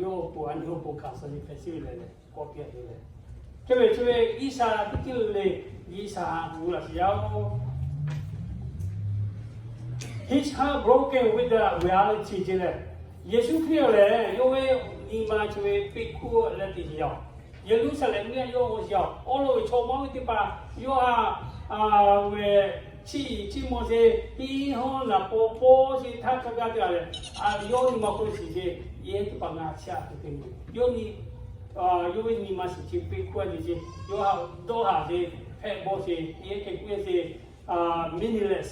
yawˇ awˬ pon a nyi awˬ pon hkanˍ suh ve hpehꞈ sheˍ ve lehˬ leh k'awꞈ piˇ a ve lehˬ, hk'e ve chi ve G'uiˬsha teˇ ceuˬ le le G'uiˬsha gu laˬ sheˍ yaˇ oˬ. His heart broken with the reality ce lehˬ, Yeˍsuˆ Hkriꞈ lehˬ yawˇ ve nyi ma chi ve peꞈ hkuˇ leh te sheˍ yaˇ oˬ. Yeˍruˆsaˍlehnˍ mvuhˇ yaˇ yawˇ g'aw sheˍ yaˇ oˬ. Awˬ lawn ve chaw maˇ ve teˇ hpaˍ yawˇ a ve chiˇ iˍ chiˇ mvuh sheˍ, hiˉ hawˉ naˍ paw paw sheˍ htaˇ hk'a gaˇ te a lehˬ, yawˇ nyi ma k'oˆ shiˍ sheˍ, yehˬ teˇ hpaˍ ngaˬ chiˇ a te te mvuh. Yawˇ nyi yawˇ ve nyi ma shiˍ chi peꞈ hkuˇ a te ce, yawˇ a dawˇ haˍ sheˍ, hpehꞈ bawˆ sheˍ, yehˬ hk'e k'oˆ sheˍ, meaningless,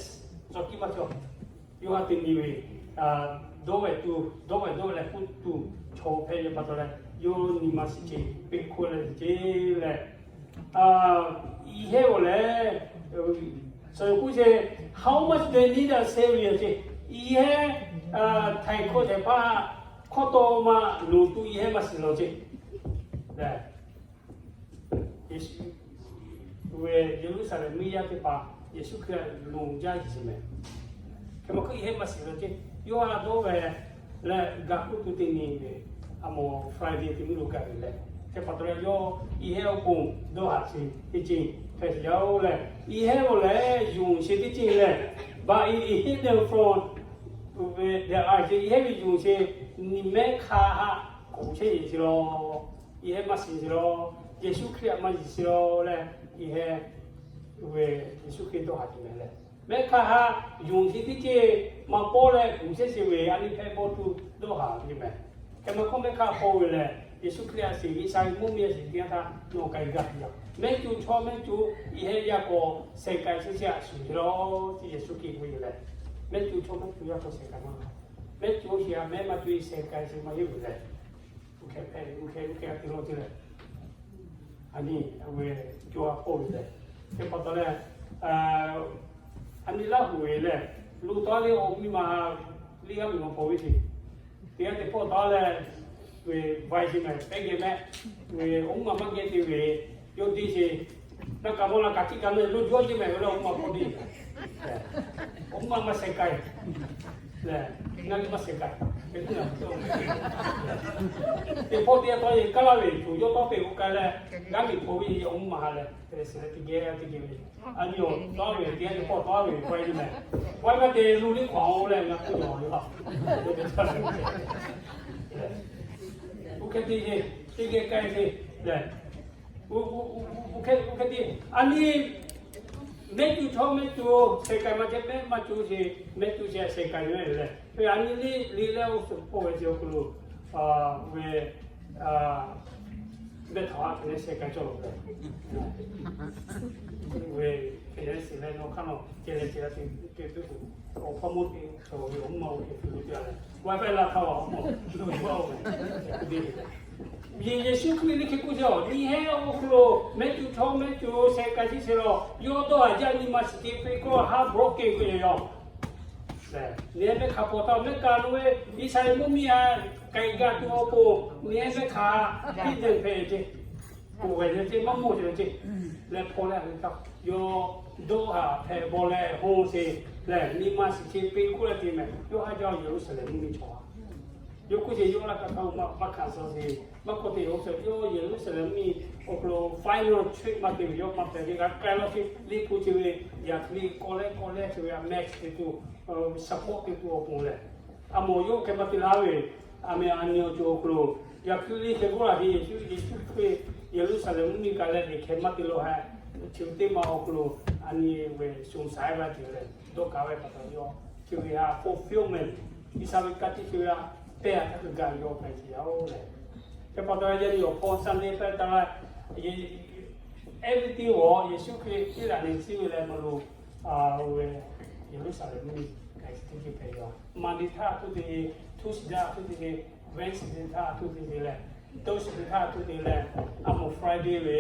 tawˇ kiˇ maˇ cawˬ. Yawˇ a te nyi ve dawˇ ve tuˬ, dawˇ ve dawˇ leh k'oˆ tuˬ chaw hpehꞈ ve pa taw leh, yawˇ nyi ma shiˍ ce peꞈ hkuˇ leh te ce leh, yehˬ hehˉ g'aw leh, suh k'oˆ sheˍ, how much they need a savior ce, yehˬ hehˉ htaiˍ hkawˇ htehˍ hpaˇ hkawˇ taw ma loˍ tuˬ yehˬ hehˉ maˇ shiˍ lawˬ ce. Yeˍsuˆ ve Yeˍruˆsaˍlehnˍ mvuhˇ yaˇ teˇ hpaˍ Yeˍsuˆ Hkriꞈ loˍ jaˇ shiˍ mehˍ. Hk'e maˇ k'oˆ yehˬ hehˉ maˇ shiˍ lawˬ ce. Yawˇ a dawˇ ve leh ga k'oˆ tuˬ teˇ nyi ve, a mawˬ Friday teˇ nyi lo gaˬ ve leh, hk'e pa taw leh yawˇ yehˬ hehˉ awˬ pon dawˇ haˍ sheˍ teˇ ceuˬ hpehꞈ sheˍ yaˇ oˬ leh, yehˬ hehˉ g'aw leh yonˍ sheˍ teˇ ceuˬ lehˬ, but it hid them from their eyes ce, yehˬ hehˉ ve yonˍ sheˍ nyi mehˉ hk'a haꞈ k'oˍ chehˇ yeˬ sheˍ lawˬ. Yehˬ hehˉ maˇ shiˍ sheˍ lawˬ. Yeˍsuˆ Hkriꞈ a maˇ yiˍ sheˍ lawˬ leh, yehˬ hehˉ ve Yeˍsuˆ Hkriꞈ dawˇ haˍ tuˬ mehˍ leh, Mehˆ hk'aˇ haꞈ yonˍ chi teˇ ceuˬ maˇ pawˆ leh kuˬ chehˇ sheˍ ve, a nyi hpehꞈ bawˇ tuˬ dawˇ haˍ ve meh. Hk'e maˇ hk'oˆ mehˆ hk'aˇ paw ve lehˬ, Yeˍsuˆ Hkriꞈ a sheˍ ve Iˉsaˍreˍlaˆ mvuhˇmiˬ a sheˍ teˇ yanˇ htaˇ nawˬ k'ai gaˇ piˇ yaˇ. Mehˆ cuˬ chaw mehˆ cuˬ iˉ heˆ yaˇ k'awꞈ shehˍ k'ai chehˇ shehˍ a shuˍ ve law, chi Yeˍsuˆ Hkriꞈ k'oˆ ve lehˬ, mehˆ cuˬ chaw mehˆ cuˬ yaˇ k'awꞈ shehˍ k'ai maˇ g'a. Mehˆ cuˬ sheˍ a mehˆ maˇ cuˬ shehˍ k'ai sheˍ maˇ heˆ ve lehˬ, uˉ hkeh hpehꞈ uˉ hkeh uˉ hkeh a te law te leh, a nyi a ve co a k'oˆ ve lehˬ, hk'e pa taw leh, a nyi Laˇ huˍ ve lehˬ, lo taw le awˬ miˇ ma le g'aˇ miˬ ma paw ve sheˍ. Teˇ g'aˇ teˇ pawˆ taw leh, ve vaiˇ sheˍ meh pehˇ geh meh, ve awˬ mvuhˇ ma maˇ geh te ve, yawˇ te sheˍ. Naˇ kaꞈ mawˇ la kaꞈ tiˇ kaꞈ meh lo jawˇ jeˇ meh ve leh awˬ mvuhˇ ma paw te. Awˬ mvuhˇ ma maˇ shehˍ k'ai lehˬ, ngaˬ le maˇ shehˍ k'ai. Teˇ pawˆ teˇ yanˇ taw yeˬ kaˇ laˇ ve tuˬ yawˇ tawˇ peꞈ k'o k'ai leh, g'aˇ miˬ paw ve awˬ mvuhˇ ma ha leh, te leh shiˍ leh teˇ geh teˇ geh ve, a nyi awˬ tawˇ ve teˇ g'aˇ teˇ pawˆ taw ve vaiˇ le meh, vaiˇ maˇ te lo le hk'awꞈ leh ngaˬ hk'oˆ nawˬ ve ha. Uˉ hkeh te sheˍ, teˇ geh k'ai sheˍ lehˬ, uˉ hkeh te, a nyi mehˆ cuˬ chaw mehˆ cuˬ shehˍ k'ai maˇ ceh, mehˆ maˇ cuˬ sheˍ mehˆ cuˬ sheˍ shehˍ k'ai ve lehˬ, a nyi le le leh awˬ suhˍ paw ve chi awˬ hk'aw lo ve mehˆ htaꞈ a hk'e leh shehˍ k'ai cawˇ lawˬ ve, ve hk'e leh shiˍ leh nawˬ hk'aˇ nawˬ ceh leh ceh leh te te tuˬ, awˬ hpawˇ mawˇ te ve awˬ mvuhˇ ma oˇ hk'e te ve te leh, vaiˇ vaiˇ la htaˇ awˬ mawˇ lo yuˬ a oˇ ve, Yeˍsuˆ Hkriꞈ le hk'e k'oˆ ve, nyi heˉ awˬ hk'aw lo mehˆ cuˬ chaw mehˆ cuˬ shehˍ k'ai chehˇ sheˍ law, yawˇ dawˇ haˍ jaˇ nyi ma shiˍ te peꞈ k'oˆ ha bawˆ kehˬ k'oˆ ve yoˬ. Nehˬ mehˆ hk'a paw taw mehˆ kaꞈ lo ve, Iˉsaˍreˍlaˆ mvuhˇmiˬ a k'ai gaˇ tuˬ awˬ pon, nehˬ mehˆ hk'a piˇ te hpehꞈ ve ceˇ, k'oˆ ve ceˇ, maˇ mawˇ te ve ceˇ leh hpaw leh a ve htaˇ, yawˇ dawˇ haˍ hpehꞈ bawˬ leh hawˇ sheˍ lehˬ, nyi ma shiˍ te peꞈ k'oˆ leh te meh, yawˇ haˉ jaˇ Yeˍruˆsaˍlehnˍ mvuhˇmiˬ chaw a Yawˇ k'oˆ sheˍ, yawˇ laˇ kaꞈ htaˇ maˇ hkanˍ suh sheˍ. Maˇ k'oˆ te, yawˇ Yeˍruˆsaˍlehnˍ mvuhˇmiˬ awˬ hk'aw lo final trip maˇ te ve, yawˇ maˇ hpehꞈ ve, g'a k'ai laˇ sheˍ. Liꞈ hpu chi ve yaꞈ hk'aˇ k'awꞈ leh k'awꞈ leh chi ve a max te tuˬ, support te tuˬ awˬ pon lehˬ, a mawˬ yawˇ hk'e maˇ te laˇ ve, a meh a nyi awˬ ceuˬ awˬ hk'aw lo yaꞈ hk'aˇ liꞈ hk'e k'oˆ laˇ ve, Yeˍsuˆ Hkriꞈ Yeˍruˆsaˍlehnˍ mvuhˇmiˬ kaꞈ leh liꞈ hk'e maˇ te laˇ heh. Chi teˇ ma awˬ hk'aw lo a nyi ve shuˍ saiˉ laˇ te leh dawˇ kaꞈ ve pa taw yawˇ chi ve a fulfillment, Iˉsaˍreˍlaˆ kanˉ te chi ve a pehˇ a htaˇ hk'e gaˬ yawˇ hpehꞈ sheˍ yaˇ oˬ lehˬ. Hk'e pa taw yaˇ nyi awˬ hpawˇ Sunday hpehꞈ taˍ la, everything awˬ Yeˍsuˆ Hkriꞈ teˇ g'aˇ le ciˇ ve leh mvuhˇ lo, a, ve Yeˍruˆsaˍlehnˍ mvuhˇmiˬ k'ai teˇ ceuˬ hpehꞈ yaˇ. Monday htaˇ a htoꞈ te ve, Tuesday htaˇ a htoꞈ te ve, Wednesday htaˇ a htoꞈ te ve leh, Thursday htaˇ a htoꞈ te leh, a mawˬ Friday ve,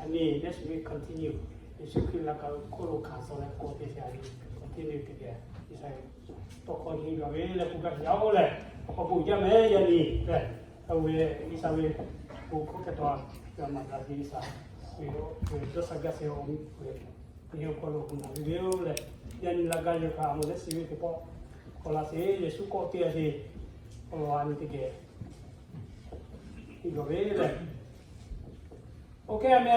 a nyi next week continue. Yeˍsuˆ Hkriꞈ laꞈ ka hk'oˆ lo hkanˍ suh leh k'awꞈ te sheˍ a nyi continue te ve, Iˉsaˍreˍlaˆ tawˇ hkawˇ nyi gaˬ ve leh k'oˆ gaˇ ve yaˇ oˬ lehˬ, awˬ bon jaˇ meh yaˇ nyi lehˬ, a ve Iˉsaˍreˍlaˆ bon hkawˇ hk'e taw, g'a maˍ daꞈ ve Iˉsaˍreˍlaˆ ve dawˇ sha gaˇ sheˍ awˬ miˇ ve, yawˇ hk'aw lo gu naˬ ve yoˬ lehˬ, yaˇ nyi laꞈ ka yawˇ htaꞈ a mawˬ leh shiˍ ve teˇ pawˆ k'awꞈ la sheˍ, Yeˍsuˆ k'awꞈ te a sheˍ, awˬ lawn a nyi teˇ geh nyi gaˬ ve lehˬ, oˇ hk'e a meh